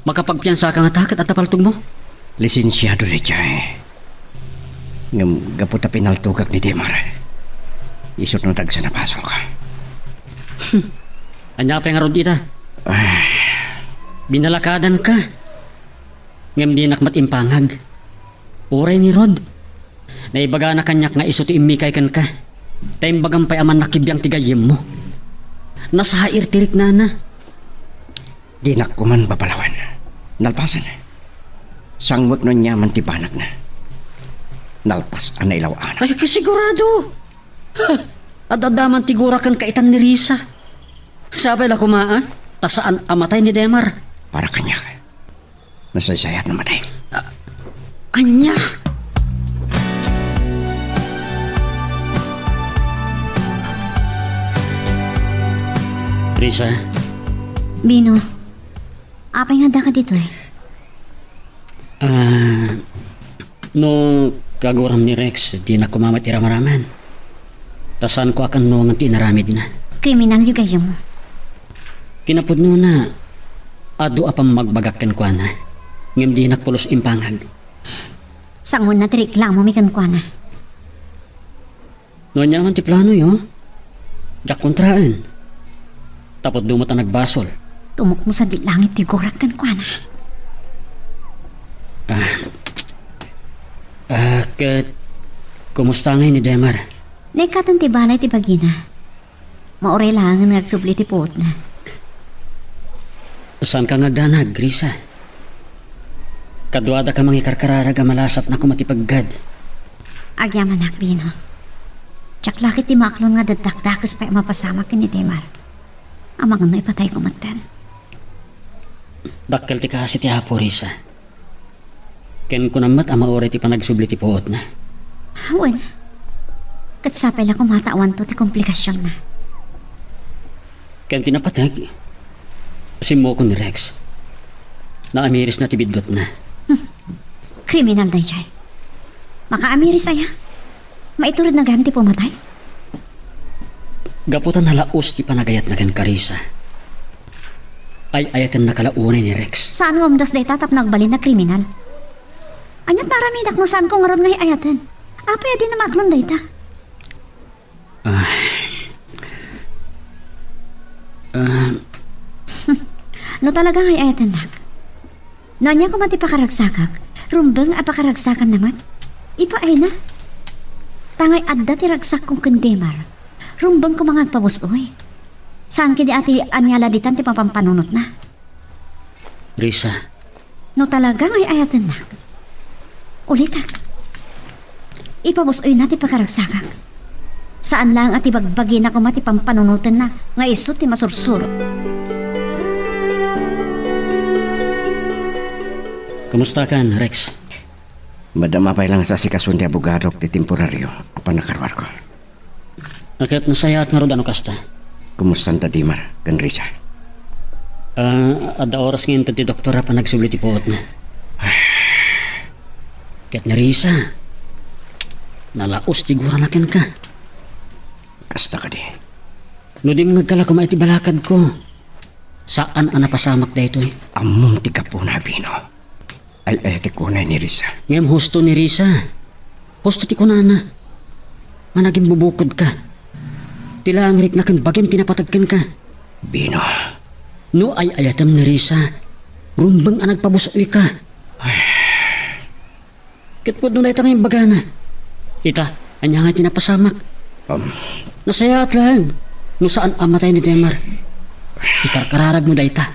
Makapagpiansaka ngata ket adda paltogmo? Lisensiado daydiay. Ngem gapu ta pinaltogak ni Demar, isut' no dagsa a basolka. Ania pay ngarud ita? Ay. Binalakadanka. Ngem dinak met impangag. Uray ni Rod, naibagana kaniak nga isu ti immikay kenka. Ta imbagam pay a mannakibiang ti gayyemmo. Nasair ti riknana. Dinak koman babalawen. Nalpasen. Sangwek no aniaman ti banagna. Nalpas a nailaw-anak. Ay, kasigurado. Ha! Ad-adda man ti gura ken kaitan ni Risa. Sapay la koma, a? Ta saan a matay ni Demar. Para kaniak, nasaysayaat no matay. Ah, ania? Risa. Bino, apay nga addaka ditoy? Ah, no kaguram ni Rex, dinak koma met iramaraman. Ta saanko a kannongen ti inaramidna. Kriminal ti gayyemmo. Kinapudnona, adu a pammagbagak kenkuana, ngem dinak pulos impangag. Sangoenna ti reklamomi kenkuana. No aniaman ti planoyo, diak kontraen. Tapno met a nagbasol. Tumukmo sadi langit ti gurak kenkuana. Ah. Ah, ket kumusta ngay ni Demar? Naikkaten ti balay ti bagina. Mauray laengen nga agsubli ti puotna. Saanka nga agdanag, Risa? Kaduadaka mangikarkararag a malasatna koma ti peggad. Agyamanak, Bino. Diak la ket ti maaklon nga daddakdakes pay a mapasamak ken ni Demar. Amangan no ipatayko metten. Dakkel ti kaasi ti Apo, Risa. Ken kunam met a mauray ti panagsubli ti puotna. Wen. Ket sapay la koma ta awanto ti komplikasionna. Ken ti napateg, simmukon ni Rex. Naamirisna ti biddutna. Hmm. Kriminal daydiay. Makaamiris aya? Maituredna gayam ti pumatay? Gapu ta nalaus ti panagayatna kenka, Risa, ay-ayatennaka la unay ni Rex. Saan nga umdas dayta tapno agbalin a kriminal? Aniat nga aramidak no saanko ngarud nga ay-ayaten? Apay a dina maaklon dayta? Ah. Ah. No talaga nga ay-ayatennak, no ania koma ti pakaragsakak, rumbeng a pakaragsakanna met. Ipaayna. Ta ngay adda ti ragsakko ken Demar, rumbeng koma nga agpabus-oy. Saan ketdi a ti ania la ditan ti mapampanunotna. Risa. No talaga nga ay-ayatennak, ulitek. Ipabus-oyna ti pakaragsakak. Saan laeng a ti bagbagina koma ti pampanunotenna nga isu ti masursuro. Kumustakan, Rex? Madama pay lang sa asikason ti abogadok ti temporario a pannakaruarko. Ket nasayaat ngarud a no kasta. Kumustan da Demar ken Risa? Ah, adda oras nga inted ti doktor a panagsubli ti puotna. Ket ni Risa, nalaus ti gurana kenka. Kasta kadi. No dimngegka la koma iti balakadko, saan a napasamak daytoy. Ammom ti gapuna, Bino. Ay-ayatek unay ni Risa. Ngem husto ni Risa. Husto ti kunana. Managimbubukodka. Ti langitna ken bagim ti napateg kenka. Bino. No ay-ayatem ni Risa, rumbeng a nagpabus-oyka. Ay. Ket pudno dayta nga imbagana. Ita, ania nga ti napasamak? Um. Nasayaat laeng no saan a matay ni Demar. Ikarkararagmo dayta,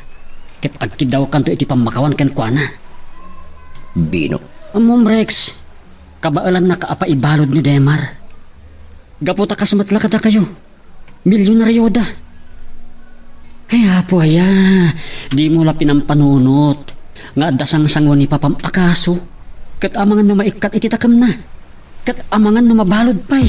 ket agkiddawkanto iti pammakawan kenkuana. Bino. Ammom, Rex, kabaelannaka a paibalud ni Demar. Gapu ta kas met la kadakayo, milyonarioda. Ay, Apo aya, dimo la pinampanunot nga adda sangsangoan ni papam a kaso, ket amangan no maikkat iti takemna, ket amangan no mabalud pay.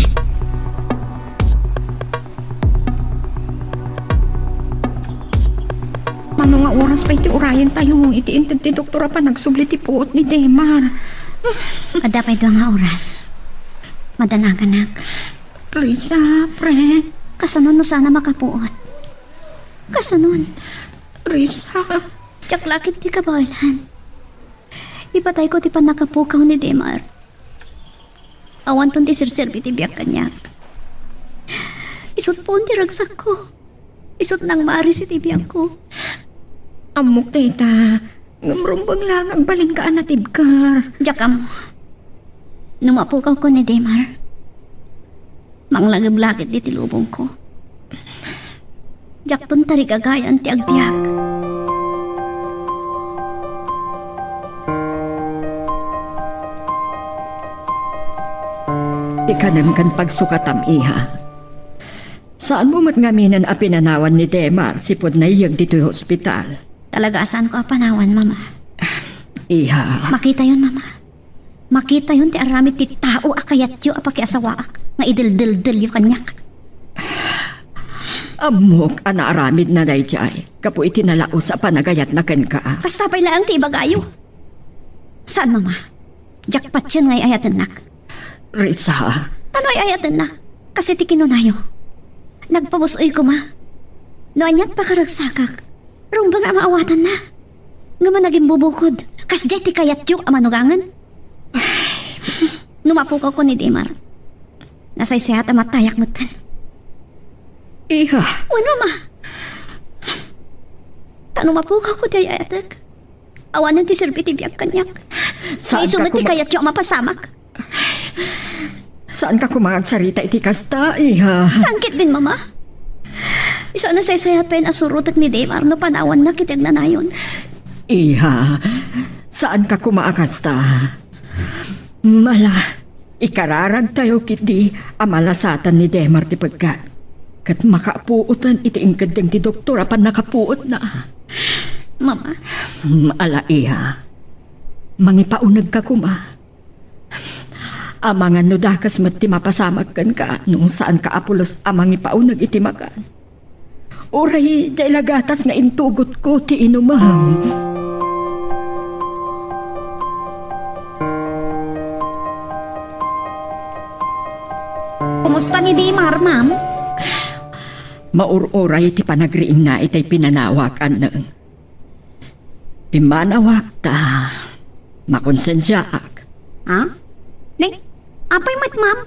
Mano nga oras pay ti urayentayo iti inted ti doktor a panagsubli ti puot ni Demar? Adda pay dua nga oras. Madanaganak. Risa, pre. Kasano no saan a makapuot? Kasanon? Risa. Diak la ket ti kabaelan. Ipatayko ti pannakapukaw ni Demar. Awanton ti serserbi ti biag kaniak. Isut' pon ti ragsakko. Isut' nangmaris iti biagko. Ammok dayta, ngem rumbeng la nga agbalinka a natibker. Diak ammo. No mapukawko ni Demar, manglagip la ketdi ti lubongko. Diakton tarigagayan ti agbiag. Ti kanem ken pagsukatam, iha. Saanmo met ngaminen a pinanawan ni Demar sipud naiyeg ditoy hospital? Talaga a saanko a panawan, Mama. Iha. Makitayon, Mama. Makitayon ti aramid ti tao a kayatyo a pakiasawaak nga ideldeldelyo kaniak. Ammok a naaramidna daydiay gapu iti nalaus a panagayatna kenka. Kasta pay laeng ti ibagayo. Saan, Mama? Diak patien nga ay-ayatennak. Risa. Tano ay-ayatennak? Kas iti kinunayo. Nagpabus-oy koma. No aniat pakaragsakak, rumbeng a maawatanna. Ngem a nagimbubukod, kasdiay ti kayatyo a manugangen. No mapukawko ni Demar, nasaysayaat a matayak metten. Iha. Wen, Mama. Ta no mapukawko ti ay-ayatek, awanen ti serbi ti biag kaniak. Saan Isu ka met ti kuma- kayatyo a mapasamak. Saanka koma nga agsarita iti kasta, iha? Saan ketdin, Mama? Isu a nasaysayaat pay a surotek ni Demar no panawannak iti agnanayon. Iha, saanka koma a kasta. Mala, ikararagtayo ketdi a malasatan ni Demar ti peggat. Ket makapuoten iti inkeddeng ti doktor a pannakapuotna. Mama. Mm, ala, iha. Mangipaunegka koma. Amangan no dakes met ti mapasamak kenka no saanka a pulos a mangipauneg iti makan. Uray diay la gatas nga intugotko ti inumem. Kumusta ni Dimar, ma'am? Maur-uray ti panagriingna itay pinanawak, Anneng. Pimmanawak ta makonsensiaak. Ha? Ni, apay met, ma'am?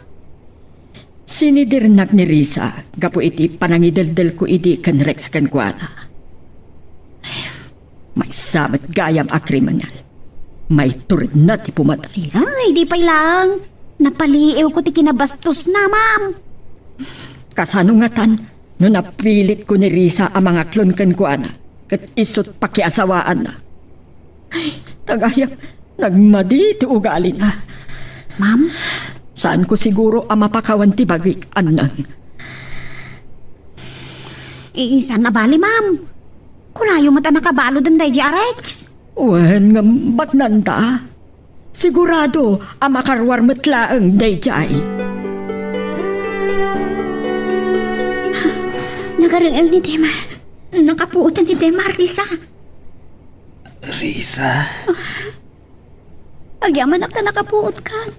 Sinidirnak ni Risa gapu iti panangideldelko idi ken Rex kenkuana. Maysa met gayam a kriminal. Maituredna ti pumatay. Ay, di pay lang. Napaliiwko ti kinabastosna, ma'am. Kasano ngatan no napilitko ni Risa a mangaklon kenkuana ket isut' pakiasawaanna? Ay, tagayam, nagmadi ti ugalina. Ma'am? Saanko siguro a mapakawan ti bagik, Anneng. Iisan a bali, ma'am. Kunayo met a nakabaluden daydi a Rex. Wen, ngem baknanta. Sigurado a makaruar met laeng daydiay. Nagareng-el ni Demar. Nakapuotan ni Demar, Risa. Risa? Agyamanak ta nakapuotkan.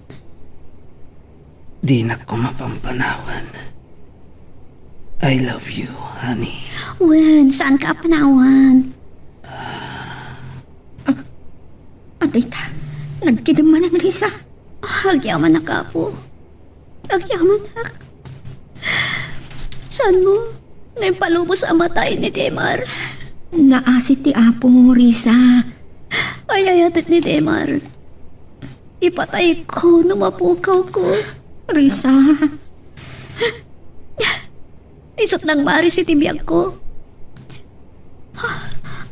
Dinak ko mapampanawan. I love you, honey. Wen, saanka a panawan? Ah, adayta, nagkidem manen, Risa. Agyamanak, Apo. Agyamanak. Saanmo nga impalubos a matay ni Demar? Naasi ti Apo, Risa. Ay-ayatek ni Demar. Ipatayko no mapukawko. Risa. Isut' nangmaris iti biagko.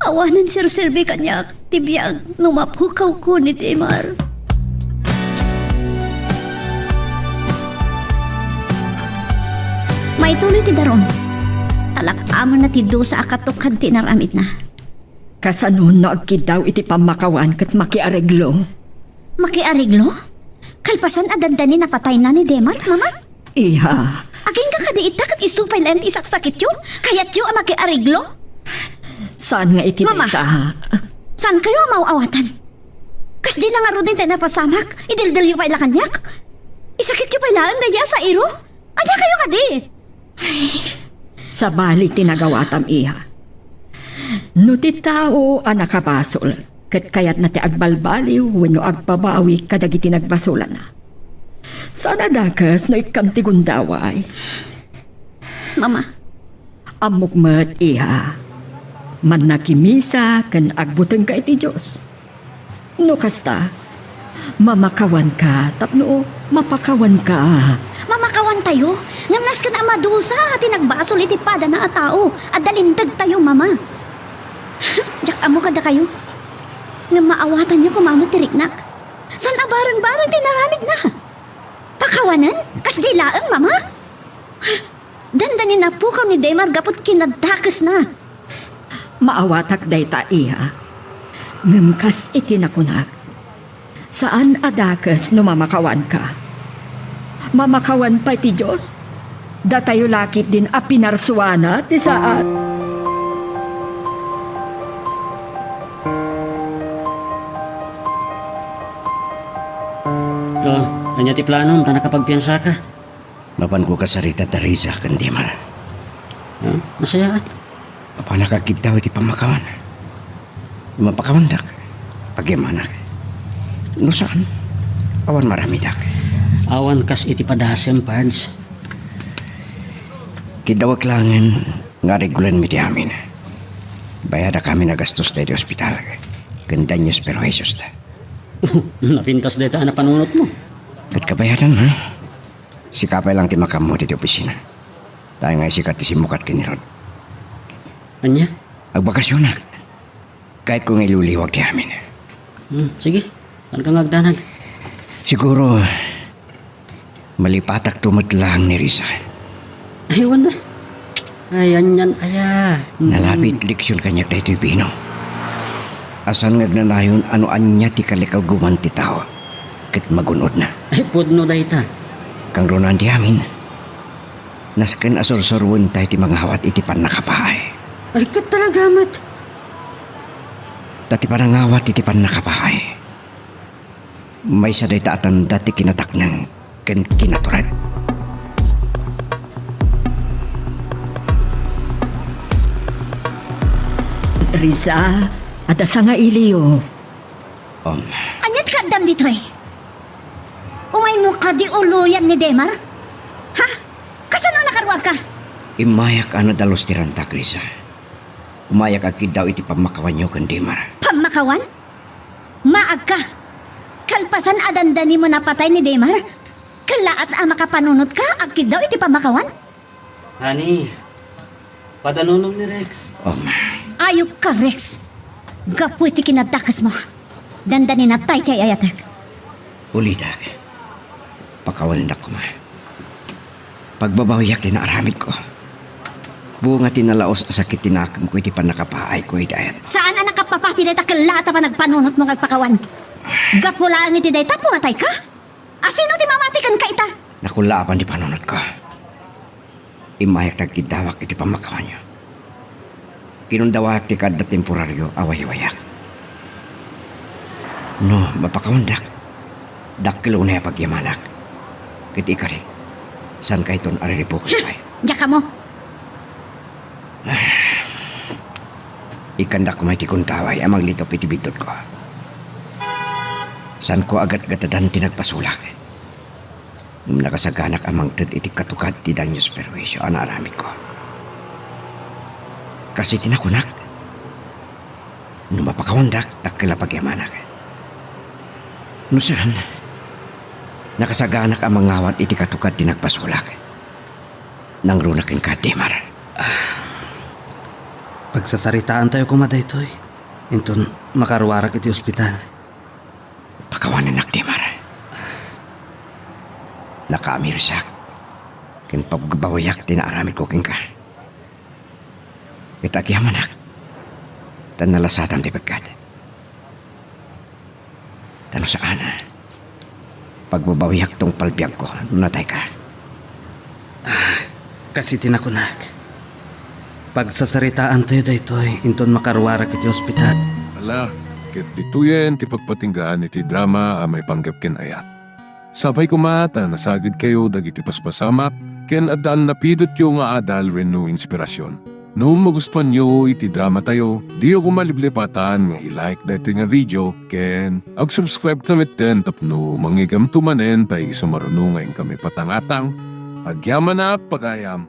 Awanen serserbi kaniak ti biag no mapukawko ni Demar. Maituloy ti darum. Talak-amonna ti dusa a katukad ti inaramidna. Kasano no agkiddaw iti pammakawan ket makiareglo? Makiareglo? Kalpasan a dandani napatayna ni Demar, Mama? Iha. Agingga kadi ita ket isu pay laeng ti isaksakityo? Kayatyo a makiareglo? Saan nga iti Mama, dayta? Saankayo a maaw-awatan? Kasdi la ngaruden ti napasamak, ideldelyo pay la kaniak? Isakityo pay laeng daydi a sairo? Ania kayo kadi? Sabali ti nagawatam, iha. No ti tao a nakabasol ket kayatna ti agbalbaliw wenno agbabawi kadagiti nagbasolanna, Saan a dakes no ikkam ti gundaway? Mama. Ammok met, iha. Mannakimisa ken agbutengka iti Dios. No kasta, mamakawanka tapno mapakawanka. Mamakawantayo, ngem nasken a madusa ti nagbasol iti padana a tao. Adda lintegtayo, Mama. Diak ammo kadakayo. Ngem maawatanyo koma met ti riknak. Saan a bareng-bareng ti naramidna. Pakawanen? Kasdi laeng, Mama? Dandani napukaw ni Demar gapu ti kinadakesna. Maawatak dayta, iha. Ngem kas iti nakunak, saan a dakes no mamakawanka. Mamakawan pay ti Dios. Datayo la ketdin a pinarsuana ti saat. Oh, ania ti planom ta nakapagpiansaka? Mapanko kasarita da Riza ken Demar. Huh? Nasayaat. Apanak agkiddaw iti pammakawan. Mapakawandak. Pagyamanak. No saan, awan maramidak. Awan kas iti padasem, Pards. Kiddawek laengen nga aregulanmi ti amin. Bayadakami a gastos daydi ospital ken daños perjuiciosta. Napintas dayta a napanunotmo. Ket kabayadan, ha? Sika pay lang ti makaammo ditoy opisina. Ta ay nga isika ti simmukat ken ni Rod. Ania? Agbakasionak. Kayatko nga iliwliwag ti amin. Hmm, sige. Saan ka nga agdanag? Siguro, malipatakto met laeng ni Riza. Ay, wen na. Ay, anian aya. Hmm. Nalabit leksion kaniak daytoy bino. A saan nga agnanayon a no ania ti kalikaguman ti tao ket magun-odna. Ay, pudno dayta. Kangrunaan ti amin. Nasken a sursuroentayo ti mangawat iti pannakapaay. Ay, ket talaga met. Ta ti panangawat iti pannakapaay, maysa dayta a tanda ti kinatakneng ken kinatured. Riza, adda sangailiyo. Um. Ania ti kaaddam ditoy? Umaymo kadi uloyan ni Demar? Ha? Kasano a nakaruarka? Immayak a nadalus ti rantak, Riza. Umayak agkiddaw iti pammakawanyo ken Demar. Pammakawan? Maagka! Kalpasan a dandanimo napatay ni Demar, kellaat a makapanunotka agkiddaw iti pammakawan? Honey, padanunom ni Rex. Um. Ayupka, Rex. Gapu iti kinadakesmo, dandaninatay ti ay-ayatek. Ulitek. Pakawanendak koma. Pagbabawiak ti naaramidko. Bunga ti nalaus a sakit ti nakemko iti pannakapaayko idiay. Saan a nakapapati dayta kellaat a panagpanunotmo nga agpakawan. Gapu laeng iti dayta, pumatayka? A sino ti mamati kenka ita? Nakullaapan ti panunotko. Immayak ti agkiddawak iti pammakawanyo. Kinundawayak ti kaadda temporario a waywayak. No mapakawandak, dakkel unay a pagyamanak. Ket ikarik, saankayton a riribuken pay. Diak ammo. Ikkandak koma iti gundaway a manglitup iti biddutko. Saanko a gatgatadan ti nagpasulak. Ngem nakasaganak a mangted iti katukad ti daños perjuicio a naaramidko. Kas iti nakunak, no mapakawandak, dakkel a pagyamanak. No saan, nakasaganak a mangawat iti katukad ti nagpasulak. Nangruna kenka, Demar. Pagsasaritaantayo koma daytoy, inton makaruarak iti ospital. Pakawanennak, Demar. Nakaamirisak ken pagbabawiak ti naaramidko kenka. Ket agyamanak, ta nalasatam ti bigat. Ta no saan, pagbabawiak tungpal biagko no natayka. Kas iti nakunak, pagsasaritaantayo daytoy inton makaruarak iti ospital. Ala, ket ditoyen ti pagpatinggaan iti drama a maipanggep ken ayat. Sapay koma ta nasagidkayo dagiti paspasamak ken addan napidutyo nga adal wenno inspirasyon. No magustuanyo iti dramatayo, diyo koma liplipatan nga i-like daytoy nga video ken ag-subscribe ta metten tapno mangngeggamto manen ta isu maruno nga inkami patangatang. Agyamanak pagayam.